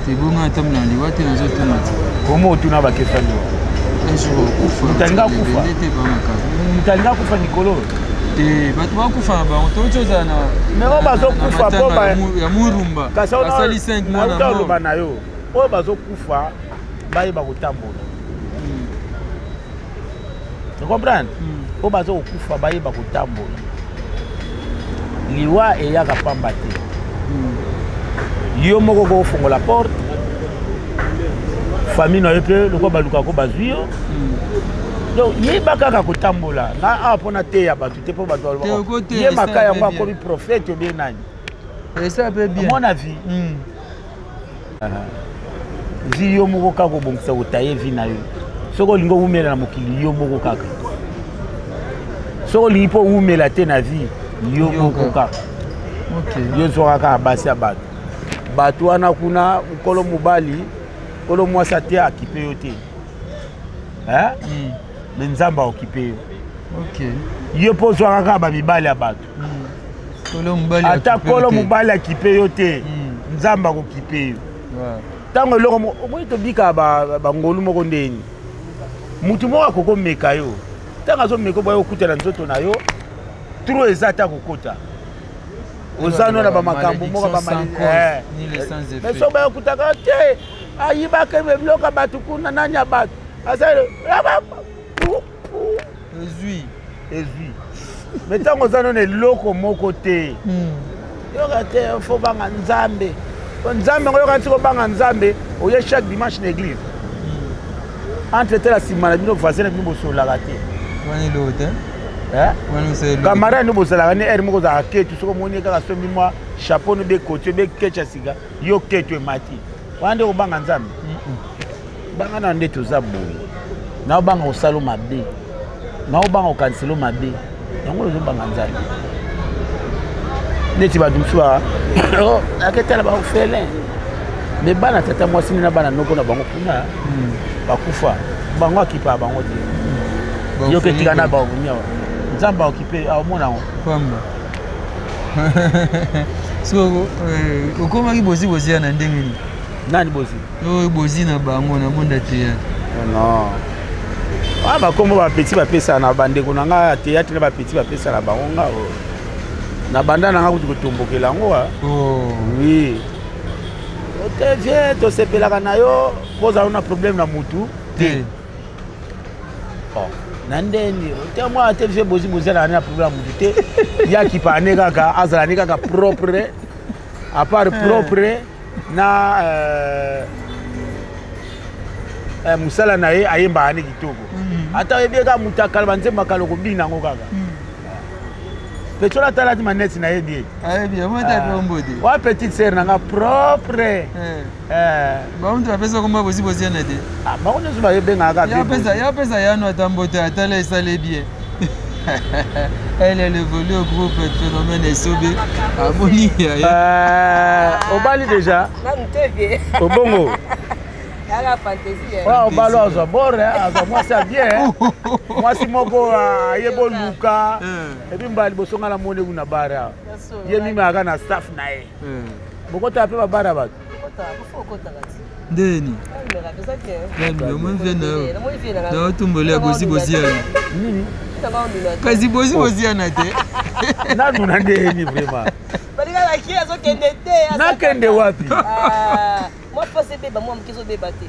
Tebonga ata na liwa te, nazotuna te. Komo otuna bakesa liwa? Un jour okufa. Moto alingi akufa. Te Papa Makaya. Moto alingi akufa mikolo. Te, bato bakufa na bango touti ozala na mais oyo bazokufa mpo ya Murumba basali 5 mois na oloba na yo oyo bazokufa bayeba kotambola. Tu comprendre? Oyo bazokufa bayeba kotambola. Liwa eyaka pamba te. Yo moko kofongola porte, famille na yo mpe lokola balukaka ko bazwi yo. Donc yeba kaka kotambola na awa mpona teya bato te mpo bato ye Makaya yango akomi prophète obie nani. Mona vie vi yo moko kaka obongisa kotaye vi na yo. Soki olingi owumela na mokili, yo moko kaka. Soki olingi mpo owumela te na vie, yo moko kaka. Yo zwaka kaka basi ya bato, bato wana kuna nkolo mobali, nkolo mwasi ate akipe yo te, me Nzambe aokipe yo. Yo mpo ozwaka kaka bamibali ya bato, ata nkolo mobali akipe yo te, Nzambe akokipe yo. Ntango eloko omoni tobika bangolu moko ndeni, mutu moko akokomeka yo. Ntango azomeka boya okutana nzoto na yo tro eza ata kokota oza no na bamakambo moko mais soki baya okutaka te, ayibaka biloko ya bato kuna, nani ya bato aza ezwi ezwi. Mais ntango oza nano eloko moko te, yoka te, fo banga Nzambe. Nzambe yango yoka nti kobanga Nzambe, oye chaque dimanche na église entre te na nsima na bino, voisin na bino bosololaka te. Camarade no bozalaka ne aire moko, ozalaka ketu. Soki omoni kaka sombi mwa chapeau no be koti obe kecha ya sika, yo ketu emati wana nde kobanga Nzambe. Banga na nde toza boye, naobanga kosala mabe, naobanga kokanisela mabe, yango ozobanga Nzambe. Neti bato mosusu aketala baorphelin, me bana tata mwasi nde na bana noko na bango kuna bakufa, bango akipaka bango te. Yo ke tika na baonia, Nzambe aokipe, aomona yango. Pamba so okomaki bozi bozia na ndenge nini? Nani bozi? Oyo bozi na bango na monde ya théâtre. Non, ah, bakombo bapeti bapesaka na bandeko na nga ya théâtre na bapeti bapesaka na bango nga oyo na banda na nga kutu kotombokela yango. Oui, te vie tosepelaka na yo mpo ozala na problème na mutu te. Na ndeni te mwana te vie bozi bozalaka na problème ya mutu te, ye akipaka ne kaka azala ne kaka propre, à part propre na mosala na ye, ayembaka ne kitoko. Ata oyebi ye kaka moto akala banzembo akala, okobina yango kaka. Petiola atalaki maneti, nayebi ye. Wa petite sœur na nga propre. Bango bapesa komba bozi boziana te. Bango nyonso bayebengaka. Yapesa yano ata mbote atala esale bien. Elle elle évolue au groupe Phénomène Esobe. Amoni. Obali déjà? Obongo. Obali azwa bore, azwa mwasi ya bien, mwasi moko ayeba oluka. Et puis mbala liboso nga namoni kuna bare awa, ye mimaka na staff na ye. Bokotaka mpe babara bato? Ndeni omoni vie na yo naotumbola ya bozi boziana. Nini? Kasi bozi boziana te. Nanuna ndeni vraiment? Nakende wapi? Mwa pasi ebeba, mwa moke ezobeba te.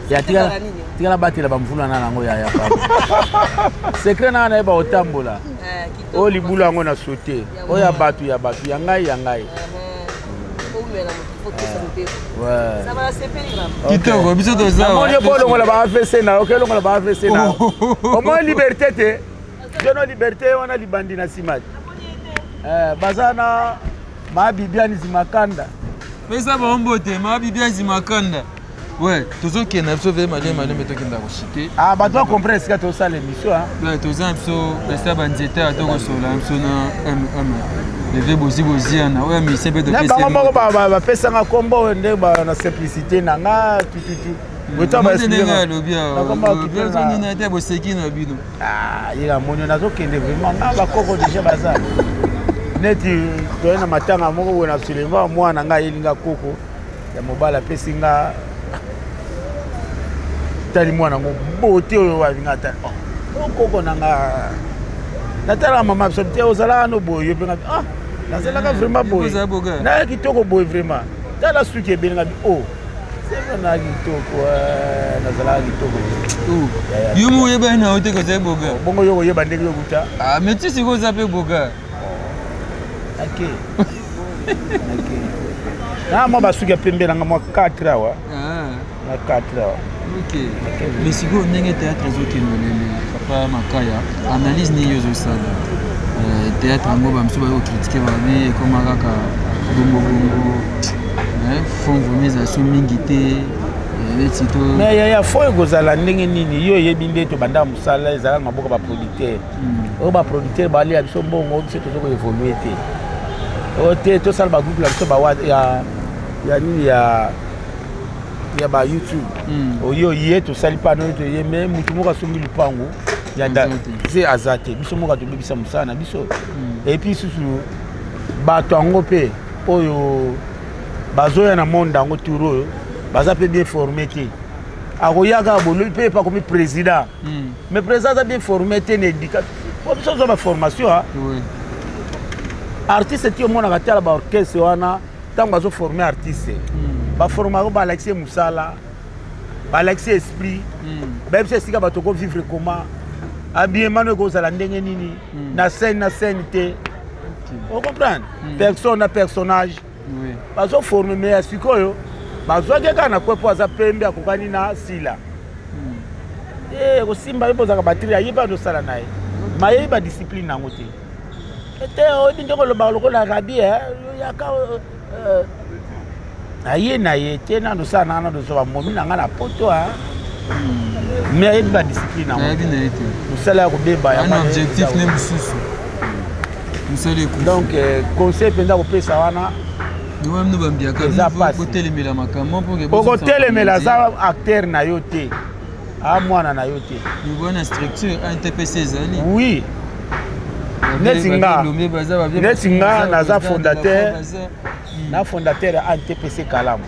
Ya tikala batela bamvula na nango yaya papa. Secret na nayeba kotambola. Eh, Oyo libulu yango na saute. Oyo ya bato ya bato ya ngai ya ngai. Kitoko biso toza. Namoni yo olongola ba AVC na yo, olongola ba AVC na yo. Omoni liberté te. Jono liberté wana libandi na nsima. Eh, baza na ma Bibiane Zimakanda. Pesa bango mbote, ma Bibiane Zimakanda. Ouais, tozokenda biso ve maleme maleme tokenda koshite. Ah, bato ba comprendre esika tosala émission. Ouais, toza biso esa banzete ya tokosola biso na MM. Leve bozi boziana oyo musicien mpe topesi. Na bango moko bapesanga nkombo oyo nde na simplicité na nga tututu. Ndenge alobi awa te boseki na bino. Ah, ye namoni nazokende vraiment nga bakoko deja baza neti toye na matanga moko boye na suleiman mwana ngai ayeli nga koko ya mobali apesi nga tali mwana yango bote oyo wapi nga tali oh, koko na nga natalaka mama biso te ozalaka no boye yo mpe nga ah nazalaka hmm, vraiment boye naya kitoko boye vraiment tala suki ebele nga oh c'est na kitoko eh, nazalaka kitoko oh. yo moko oyebani na yo te kozali boga oh, bongo yo koyeba ndenge yo kuta ah, mais ti sikoyo oza mpe boga oh, ake na mwa basuki ya pembe nanga mwa 4 awa ah. na 4 awa ok mais sikoyo ndenge théâtre ezokende lelo papa makaya analyse nini yo ozosala euh, théâtre yango bamosusu baye kokritike babi ekoma kaka bongobongo fond vraimen ezala so mingi te euh, neti to mais yaya fond ekozala ndenge nini yo oyebi nde tobanda mosala ezalaka maboko baproducteur hmm. oyo baproducteur balia biso mbongo biso tozo koévolue te oyo te tosala bagroupe na biso ya ya nini ya ya ba youtube hmm. oye oye tosali mpano oyo toye me motu moko asombi lupango ya ze aza te biso moko atobebisa mosala na biso hmm. epuis susu bato yango mpe oyo bazoya na monde yango tour oyo baza mpe bien forme te akoya kaka bolobi mpe epe akomi président hmm. mais président aza bien formé te na éducation po biso ozwa baformation ah. artiste ti omonaka tala baorchestre wana ntango azoforme artiste hmm. baformaka balakisi ye mosala balakisi esprit hmm. bayebisa esika bato kovivre comment habillement no ekozala ndenge nini na scène na scène te ocomprendre personne na personnage bazoforme me ya sikoyo bazwaki kaka na kwe mpo aza pembe akokani na sila hmm. eh, kosimba ye mpo ozalaka batri ayebi azosala na ye mayebi badiscipline yango te ete oyebi ndenge olobaka lokola rabi eh, yaka euh, aye na ye te nano osala nanga nano ozwa bamomi na ngai na poto a hmm. mais ayebi badiscipline yango mosala ya kobeba yango ne mosusu mosala ekufi donc euh, conseil mpenza kopesa wana eza pasi makambo okotelemela aza acteur na yo te a mwana na yo te na structure antpc ezali oui neti nga neti nga naza fondateur na fondateur ya antpc kalamu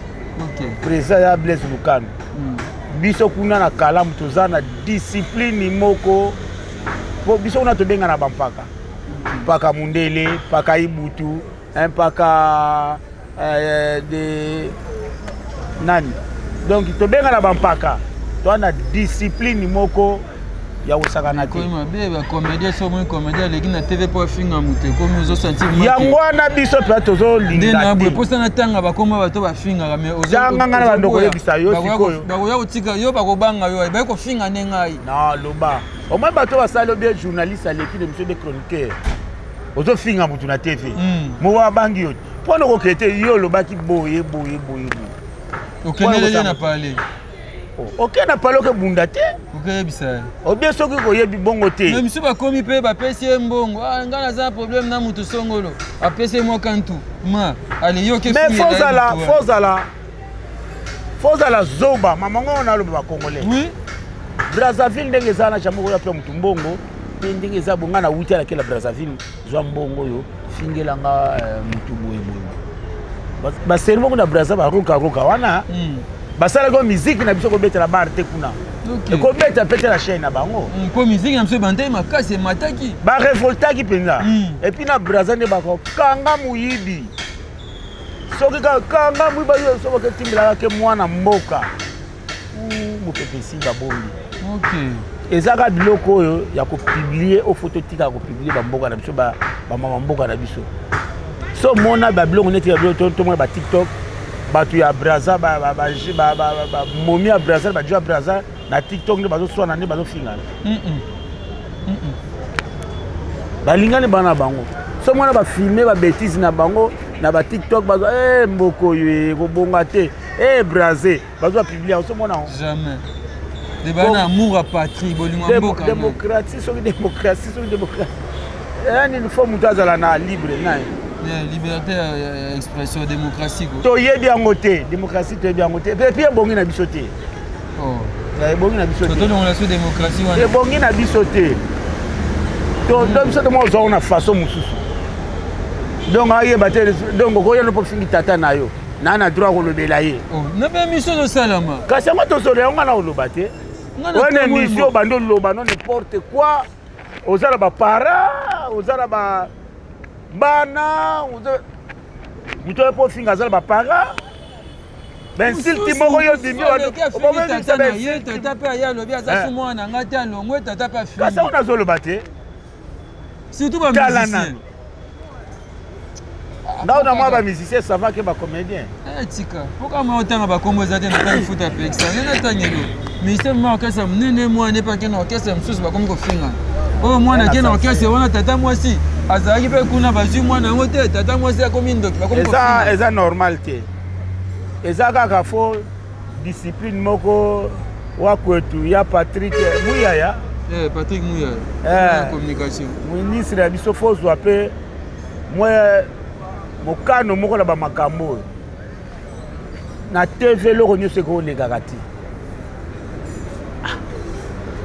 président ya blaise lukano hmm. biso kuna na kalamu toza na discipline moko po biso kuna tobengana bampaka mpaka mundele mpaka ibutu mpaka euh, de nani donc tobengana bampaka toa na discipline moko ya kosakana te mabe bacomédien so omoni comédien aleki na tv mpo afinga moto ekomi ozosentir yango wana biso mpenza tozolinga boye mposa natanga bakoma bato bafingaka maistanga ngai na bando koyebisa yo sikoyo bakoya kotika yo bakobanga yo baye kofinga nde ngai non loba omoi bato basali obie journaliste aleki na biso be chroniqueur ozofinga motu na tv hmm. moko abangi yo mpo na kokende te yo olobaki boye boye boye boye okendeleli na pale oh, oke na pale okebunda te okeyebisa ye obie soki koyebi bongo te me misu bakomi mpe bapesi ye mbongo ah, ngai naza na problème na motu songolo apesi ye mwa kantu ma ale yo mais fozala fozala fozala zoba mama ngo naloba bacongolais oui. brazzaville ndenge eza na jamai koya mpe motu mbongo mpe ndenge eza bonga na wuti alakela brazzaville zwa mbongo oyo fingela nga eh, motu boye boye baseri moko na brazza barokaroka wana hmm. basalaki oyo miziki na biso kobetela bar te kuna ekobeta mpe te na chaine na bango hmm, mpo miziki na biso ebandaki makasi emataki barevoltaki mpenza hmm. epuis na brazza nde bakokanga moyibi soki kaka kanga moyibi yo soki oketimbelaka ke mwana mboka Mopepe esi babombi. Eza kaka biloko oyo ya kopublier, oyo fo totikaka kopublier bamboka na biso, bamama mboka na biso. So omona babiloko neti ya biloko tomona ba TikTok, bato ya Braza, bamomi ya Braza, bajo ya Braza na TikTok nde bazoswana, nde bazofingana, balingani bana bango. So mwana bafilme babétise na bango na baTikTok, bazwa e mboka oyo ekobonga te, e Braze bazwa publie yango. So mona yango. Jamais de bana amour ya patrie, bolingo ya mboka. Démocratie, soki démocratie, soki démocratie yani il faut moto azala na libre na ye. Liberté ya expression, démocratie. Toyebi yango te, démocratie toyebi yango te. Et puis ebongi na biso te. Ebongi na biso te. Tolongola so démocratie wana. Ebongi na biso te. To biso tomo ozwa na façon mosusu, donc ayeba te. Donc okoya no mpo fingi tata na yo na droit kolobela ye. Na mpe émission ezosalama. Kasi yango tosolo yango, nga na koloba te. Wana émission obandi oloba no n'importe quoi. Oza na bapara, oza na bana, moto oyo mpo ofinga aza na bapara, bainsulte moko yo bimi. Ye tata mpe aye alobi aza su mwana nga te, alongwe, tata mpe afingi. Kasi yango nazoloba te. Surtout bamusicien. Ndao na mwa bamusicien, ça va ke bacomédien. Tika mpoka mwa otanga bakombo eza te. Natanga futa pekisa nde natangelo musicien mwa orchestre monene, mwana epe ake na orchestre mosusu, bakomi kofinga oyo mwana ake na orchestre wana, tata mwasi azalaki mpe kuna, bazwi mwana yango te, tata mwasi akomi ndoki, bakomi kofinga. Eza normal te. Eza kaka fo discipline moko wakwetu ya Patrick Muyaya. Eh, Patrick Muyaya. Eh, communication. Ministre ya biso fo ozwa mpe mwa mokano moko na bamakambo oyo na TV. Eloko nyonso ekolekaka te.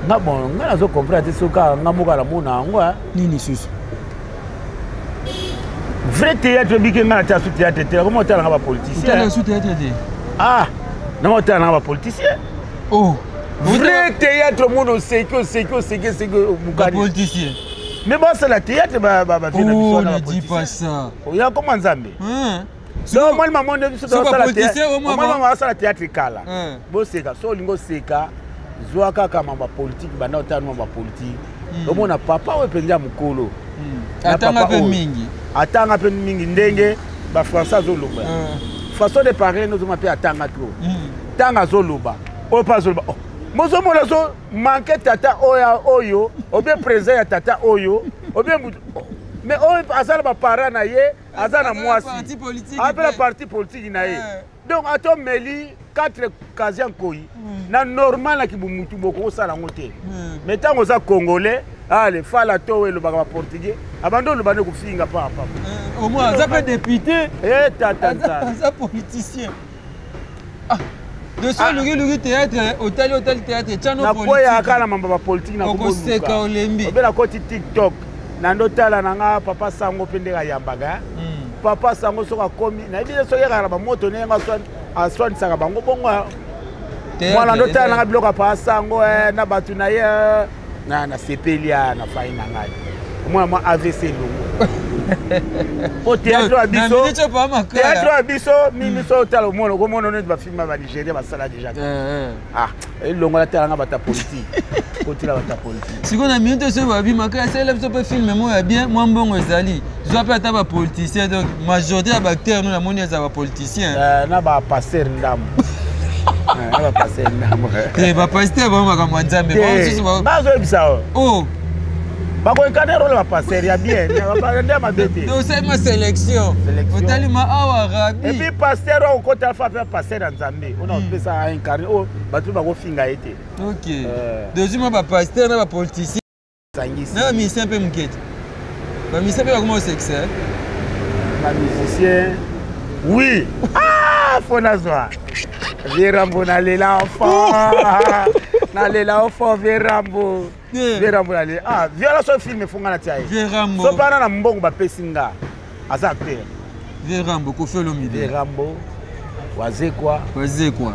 Nga bon, nga nazo comprendre te soki kaka nga moko namona yango. Nini susu? Vrai théâtre ebiki, nga na tia su théâtre te. Nakoma otala nga bapoliticien. Su théâtre te? Ah, nakoma otala nga bapoliticien. Oh. Vrai théâtre, omona oseki, oseki, oseki, oseki, obukani. Politicien. Mais basala théâtre, bavie na biso wana. Ne dis pas ça. Oya koma Nzambe. Donc omoni mama nde biso mama asala théâtre kala. Boseka so olingi oseka, zwa kaka mamba politike, banda otala mamba politike, omona papa oyo mpenza ya mokolo. Atanga mpe mingi. Atanga mpe mingi, ndenge bafrançais azoloba, façon de parler nozoma mpe atanga trop. Ntango azoloba, oyo mpe azoloba, mozomona azo manke tata oyo, oyo obie président ya tata oyo obie mutu, mais oyo aza na baparent na ye, aza na mwasi ape na parti politique na ye. Donc ata omeli 4 kazi ya nkoi na normal na kibumutu, bokosala yango te. Mais ntango oza Congolais, ale fala to oyo elobaka baportugais, abandi oloba nde kofinga papa. Au moins aza mpe député. E tata Nzambe. Aza politicien de so oluki théâtre, otali, otali théâtre tiano. Nakweyaka na mambo bapolitike. Okoseka olembi. Obe nakoti TikTok, nando tala na nga papa sango mpe ndenge ayambaka. Papa sango soki akomi, nayebi te soki ekaka na bamoto ndenge aswanisaka bango bongo. Mwana ndo tala nanga biloko ya papa sango na bato na ye, na nasepeli ya na fai na ngai, omona mwa AVC elongo po théâtre ya biso, théâtre ya biso mingi so otala, omona, okomona neti bafilme ya banigéria basala déjà. Ah, elongola, tala nga bato ya politique, kotila bato ya politique. Sikoyo na minute soki babimaka, asalela biso mpe filme moko ya bien, mwa mbongo ezali, zwa mpe ata bapoliticien. Donc majorité ya baacteur no namoni eza bapoliticien. Na bapaster ndambo, na bapaster ndambo. Te, bapaster bango makambo ya Nzambe. Bazoyebisa oyo bakoincarner rôle bapaster ya bien, nde ya mabe te. Osali ma sélection, otali ma awa rabi. Et puis paster oyo okota fa mpe paster ya Nzambe ona opesa incarne oyo bato bakofinga ye te. Ok, deuxième ma bapaster na bapoliticien sangisi na bamusicien mpe moke te. Bamusicien mpe bakoma osekisa. Bamusicien, oui. Ah, fo nazwa Verambo, nalela enfant, nalela enfant Verambo, Verambo nalela. Ah, viola so filme fonga na tia ye. Verambo. So mpana na mbongo bapesi nga, aza acteur. Verambo, Kofi Olomide. Verambo, Wazekwa. Wazekwa,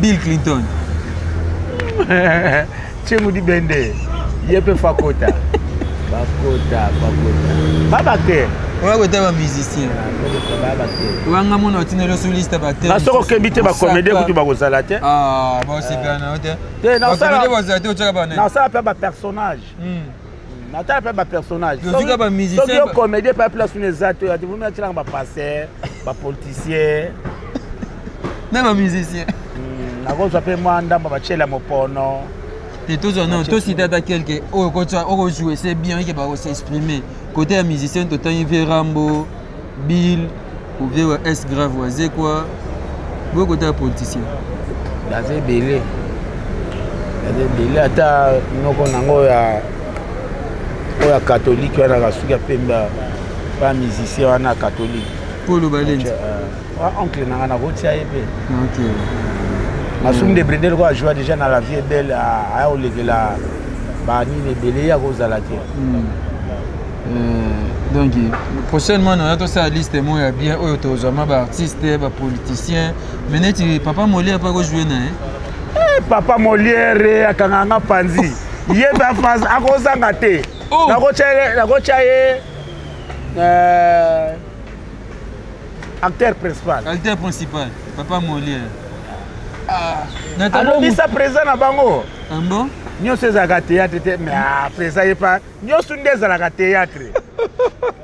Bill Clinton. Chengudi Bende ye mpe fakota, bakota, bakota babaacteur. Oya kota ba musicien. Wanga mona otindeli osu liste ba te. Na soko okembi te ba comédien kutu bakozala te. Ah, basepela na yo te. Te nasala bazala te otyaka bana. Nasala mpe ba personnage. Natala mpe ba personnage. Tozwika ba musicien. Soki yo comédien mpe place una eza te, ati vomi atyelanga ba pasteur, ba politicien. Na ba musicien. Nakozwa mpe mwa ndambo batyela mopono. Te tozwa non, tosite ata quelque oyo okojoue c'est bien eke bakosexprime. Côté ya musicien totangi vie Rambo, Bill, ou vie wa S grave wazekwa. Boye côté ya politicien. Baza ebele. Baza ebele ata noko nango ya oyo ya catholique wana kasuki ya pembe ba musicien wana ya catholique. Paul Balenzi. Oncle nanga nakotia ye mpe. Ok. Masumu de Brendel ko ajoua déjà na la vie est belle aya kolekela banini ebele ye akozala te. Donc prochainement naza tosala liste moko ya bien oyo tozwama baartiste bapoliticien mais neti papa Molière mpe akojoue na ye. Papa Molière akangaka nga panzi ye mpe afaze akozanga te. Nakotya ye acteur principal. Acteur principal papa Molière. Alobisa président na bango. Ah bon? Nyonso ezalaka théâtre te mais président ye pa nyonso nde ezalaka théâtre.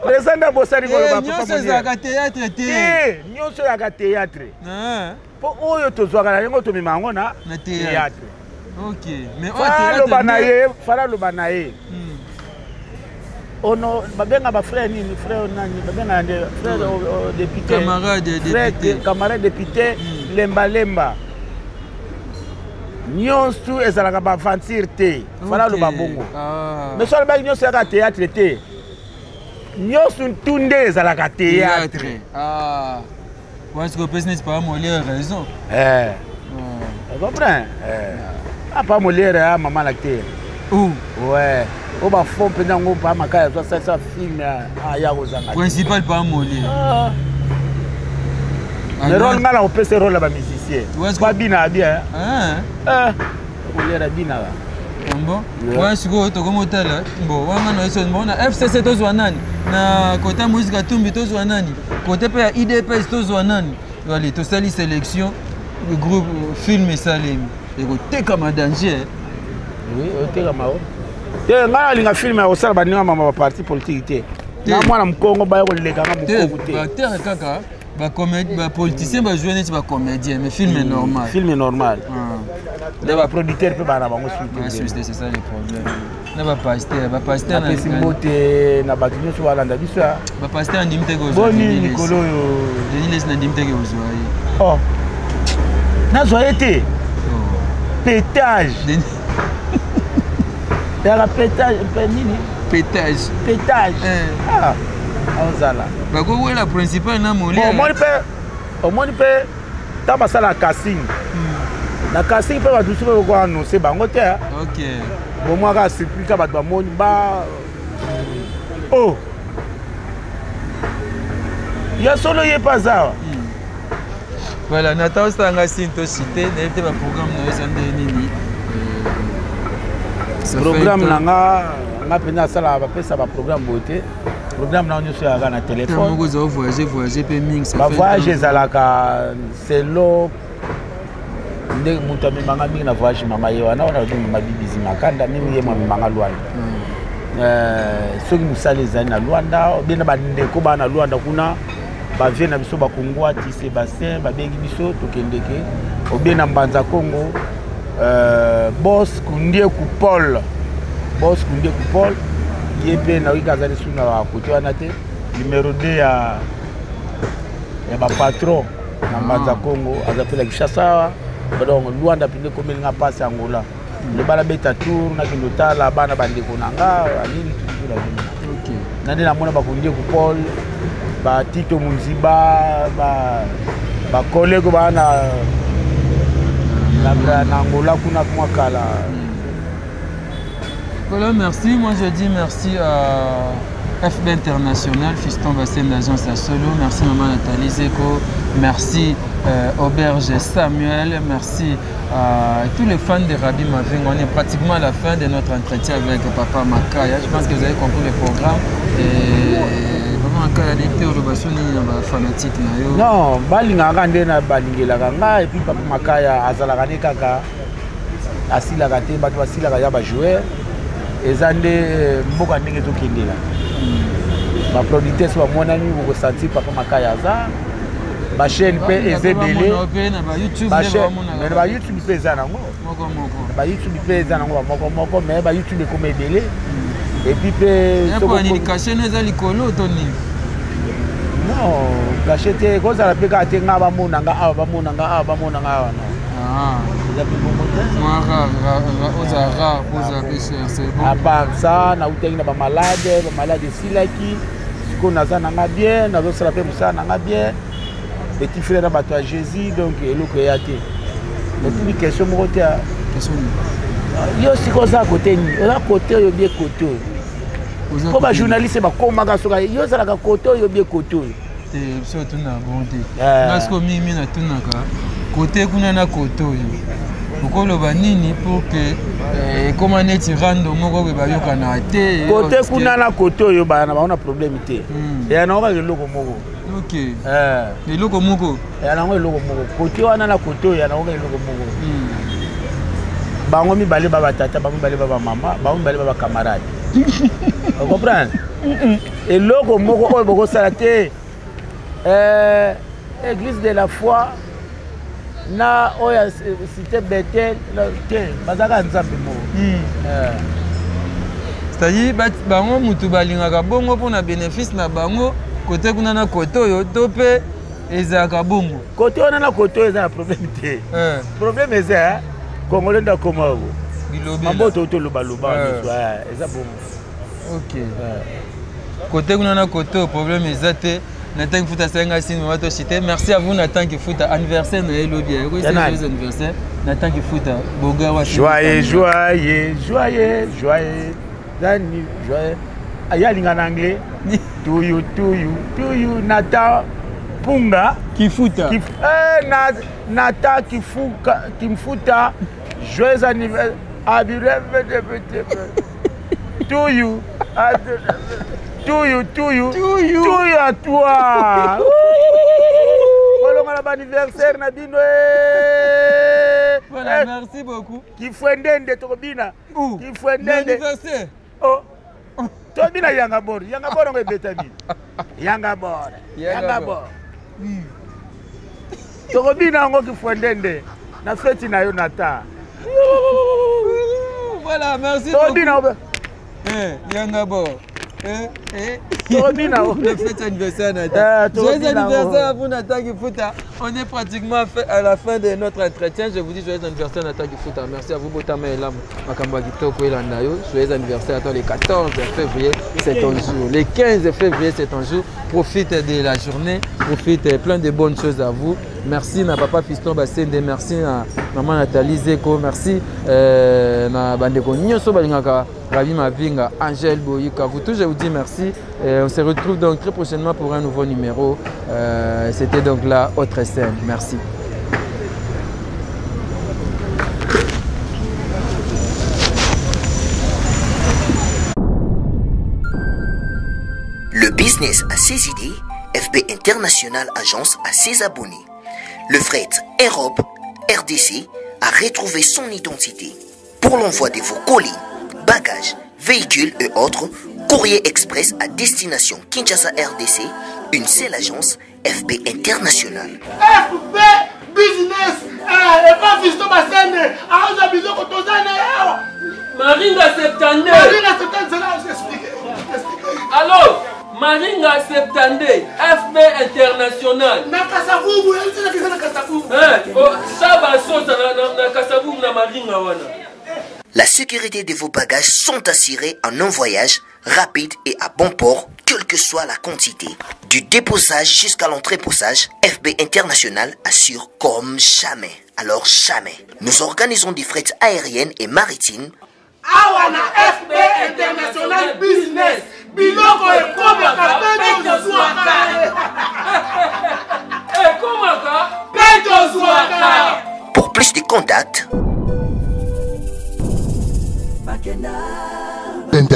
Président nde abosani koloba nyonso ezalaka théâtre te. Nyonso ezalaka théâtre. Mpo oyo tozwaka na yango tomema yango na théâtre. Ok. Mais fala na ye, fala loba na ye. Ono babenga ba frère nini, frère nani, babenga nde frère député. Camarade député. Camarade député lemba lemba. Nyonso ezalaka ba aventure te. Fala loba bongo. Mais so alobaki nyonso ezalaka théâtre te. Nyonso tu nde ezalaka théâtre. Ah. Ouais, ce que business pas Molière raison. Eh. Tu comprends? Eh. Ah pas Molière ah maman l'acteur. Où? Ouais. O ba fond mpenza ngo pa makaya zo salisa film ah ya kozanga. Principal pas Molière. Ah. Mais rôle nga na kopesa rôle ya ba musicien. Ba bina bien. Ah. Eh. Molière abina. Bon. Ouais, sikoyo tokomi otala bon wana na biso bon na FCC tozwa nani na kota Moïse Katumbi tozwa nani kote mpe ya IDPS tozwa nani allez tosali sélection le groupe film esalemi ekotekama danger. Oui, otekama o te ngai nalinga film ya kosala baninga mama ba parti politique te na mwana mokongo baya kolekanga mokongo te batere kaka bapoliticien bajoue neti bacomédien mais film est normal. Film est normal. Nde baproducteur mpe bana bango suite, c'est ça le problème. Na bapasteur, bapasteur napesi mbote na bato nyonso balanda biso. Bapasteur andimi te kozwa. Boni mikolo oyo? Denis Lesi nandimi te kozwa ye. Oh nazwa ye te, pétage yaka pétage mpe nini? Pétage. Pétage aozala. Bakowela principal na Molière. Omoni mpe, omoni mpe ntango basala casting, na casting mpe bato mosusu mpe boko annonce bango te. Ok. Bomwaka surprise ka bato bamoni ba o ya solo ye mpe aza awa. Voilà, nata osanga sine tosite nayebi te baprogramme na yo eza nde nini? Programme na nga, nga mpenza asalaka bapesa baprogramme boye te. Programme na nyonso ezalaka na telefone. Moko ozala voyage voyage mpe mingi. Bavoyage ezalaka selo nde moto amemanga mingi na voyage. Mama ye wana wana mama Bibizi Makanda mingi, ye mamemanga Lwanda. Soki mosala ezali na Lwanda obie na bandeko baa na Lwanda kuna, bavie na biso bakongwati Sébastien babengi biso tokendeke obie na Mbanza Congo, bos Kundieku Paul, bos Kundieku Paul ye mpe nayoki azali su na bakote wana te, numéro 2 ya bapatron na Mbanza Congo, aza mpe na Kinshasa awa. Donc Lwanda mpenza ekomeli nga mpasi. Angola loba nabeta tour, nakende otala bana bandeko na nga anini tutu na bino na nde namona bakundieku Paul, batito Munziba, bakolego baa na Angola kuna mwa kala. Voilà, merci. Moi, je dis merci à FB International, Fiston Bassem, l'agence à Solo. Merci Maman Nathalie Zeko. Merci Auberge Samuel. Merci à tous les fans de Rabbi Maving. On est pratiquement à la fin de notre entretien avec Papa Makaya. Je pense que vous avez compris le programme. Et Papa Papa Makaya nayebi te oloba so nini na bafanatike na yo. Non, balingaka nde na balingelaka nga et puis Papa Makaya azalaka ne kaka asilaka te bato basilaka ya bajoueur eza nde eh, mboka ndenge ezokendela hmm. baproducteur so bamonani bokosentir Papa Makaya aza bachaîne mpe eza ebele na bayoutube mpe eza nango ba youtube mpe eza nango bamoko moko mais ba youtube ekoma ebele hmm. epuis mpe cachet no eza likolo to nini non cachet te ekozala mpe kaka te nga bamona nga awa bamona nga awa bamona nga awa non ah. eza mpe bongo te ozala rare ozala mpe cher c'est bon à part ça nautaki na bamalade bamalade esilaki sikoyo naza na nga bien nazosala mpe mosala na nga bien petit frère na bato ya jésus donc eloko eya te otuni question moko te yo sika oza kote nini oza kote oyo bie kote oyo mpo bajournaliste bakomaka soka yo ozalaka kote oyo bie kote oyo te biso otunaka bongo te eh. nga siko mingi mingi natunaka kote kuna na kote oyo okoloba nini pour que eh, ekoma neti rando moko boye bayokanaka te kote kuna na kote oyo bana bango na problème te hmm. eya nango kaka eloko moko ok eh. eloko moko ya nango eloko moko kote wana na kote oyo ya nango eloko moko hmm. bango mibale ba batata bango mibale ba bamama bango mibale ba bacamarade ocomprendre eloko moko oyo bokosala te eh, église de la foi na oyo ya cité betel te bazalaka nzambe moko hmm. eh. c'est-à-dire bango mutu balingaka bongo mpona bénéfice na bango kote kuna na kote oyo to mpe ezalaka bongo kote wana na kote oyo eza na problème te eh. problème eza eh, congolais nde akoma yango mamboto tolobaloba eh. eza bongo ok kote kuna na kote oyo problème eza te Nathan Kifuta asalaki ngai signe mama toshite merci à vous Nathan Kifuta anniversaire na ye lobi joyeux anniversaire Nathan Kifuta boga wa joyeux joyeux joyeux joyeux joyeux aye alinga na anglais tuyu tuyu tuyu Nathan Punga Kifuta Kif, eh, na, Nathan Kifuka Kimfuta joyeux anniversaire tuyu tuyu tuyu tuyu tuyu à toi bolongola baanniversaire na bino eh. voilà eh. merci beaucoup kifwendende tokobina kifwendende oh. tobina yanga bor yanga bor yango ebetami yanga bor yanga bor hmm. tokobina yango kifwendende na feti na yo nata voilà merci tokobina eh, yanga bor Eh, eh. Le fête anniversaire Nathan. Eh, joyeux anniversaire à vous Nathan Kifuta. On est pratiquement à la fin de notre entretien. Je vous dis joyeux anniversaire Nathan Kifuta. Merci à vous Botama Elam Makambo Kitoko elanda yo. Joyeux anniversaire à toi le 14 février, c'est ton jour. Le 15 février, c'est ton jour. Profite de la journée, profite plein de bonnes choses à vous. Merci na papa Fiston Basende, merci na maman Nathalie Zeko, merci euh, na bandeko nyonso balingaka Ravi Mavinga, Angèle Boyika. Vous tous, je vous dis merci. Et on se retrouve donc très prochainement pour un nouveau numéro. Euh, C'était donc la autre scène. Merci. Le business a ses idées, FB International Agence a ses abonnés. Le fret Europe RDC a retrouvé son identité. Pour l'envoi de vos colis, bagages, véhicules et autres, Courrier Express à destination Kinshasa RDC, une seule agence FB International. FB Business eh, epa Fiston Basende aoza biloko toza na awa Maringa 72 Maringa 72 zela explique Allo Maringa 72 FB International na Kasavubu ezalaki na Kasavubu eh, oh, Saba Sosa na, na, na Kasavubu na Maringa wana La sécurité de vos bagages sont assurées en un voyage rapide et à bon port, quelle que soit la quantité. Du déposage jusqu'à l'entreposage, FB International assure comme jamais. Alors jamais. Nous organisons des frais aériennes et maritimes. Awa na FB International Business, biloko ekomaka mpe tozwaka. Ekomaka mpe tozwaka. Pour plus de contacts,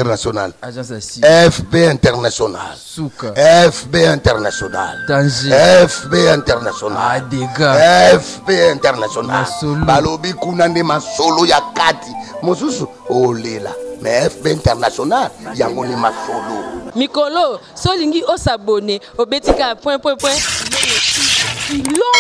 International. Agence ya si. FB International. Suka. FB International. Danger. FB International. Ah, dégâts. FB International. Masolo. Balobi kuna nde masolo ya kati. Mosusu olela. Mais FB International yango nde masolo. Mikolo, solingi osabone, obeti kaka point point point. Kilongo.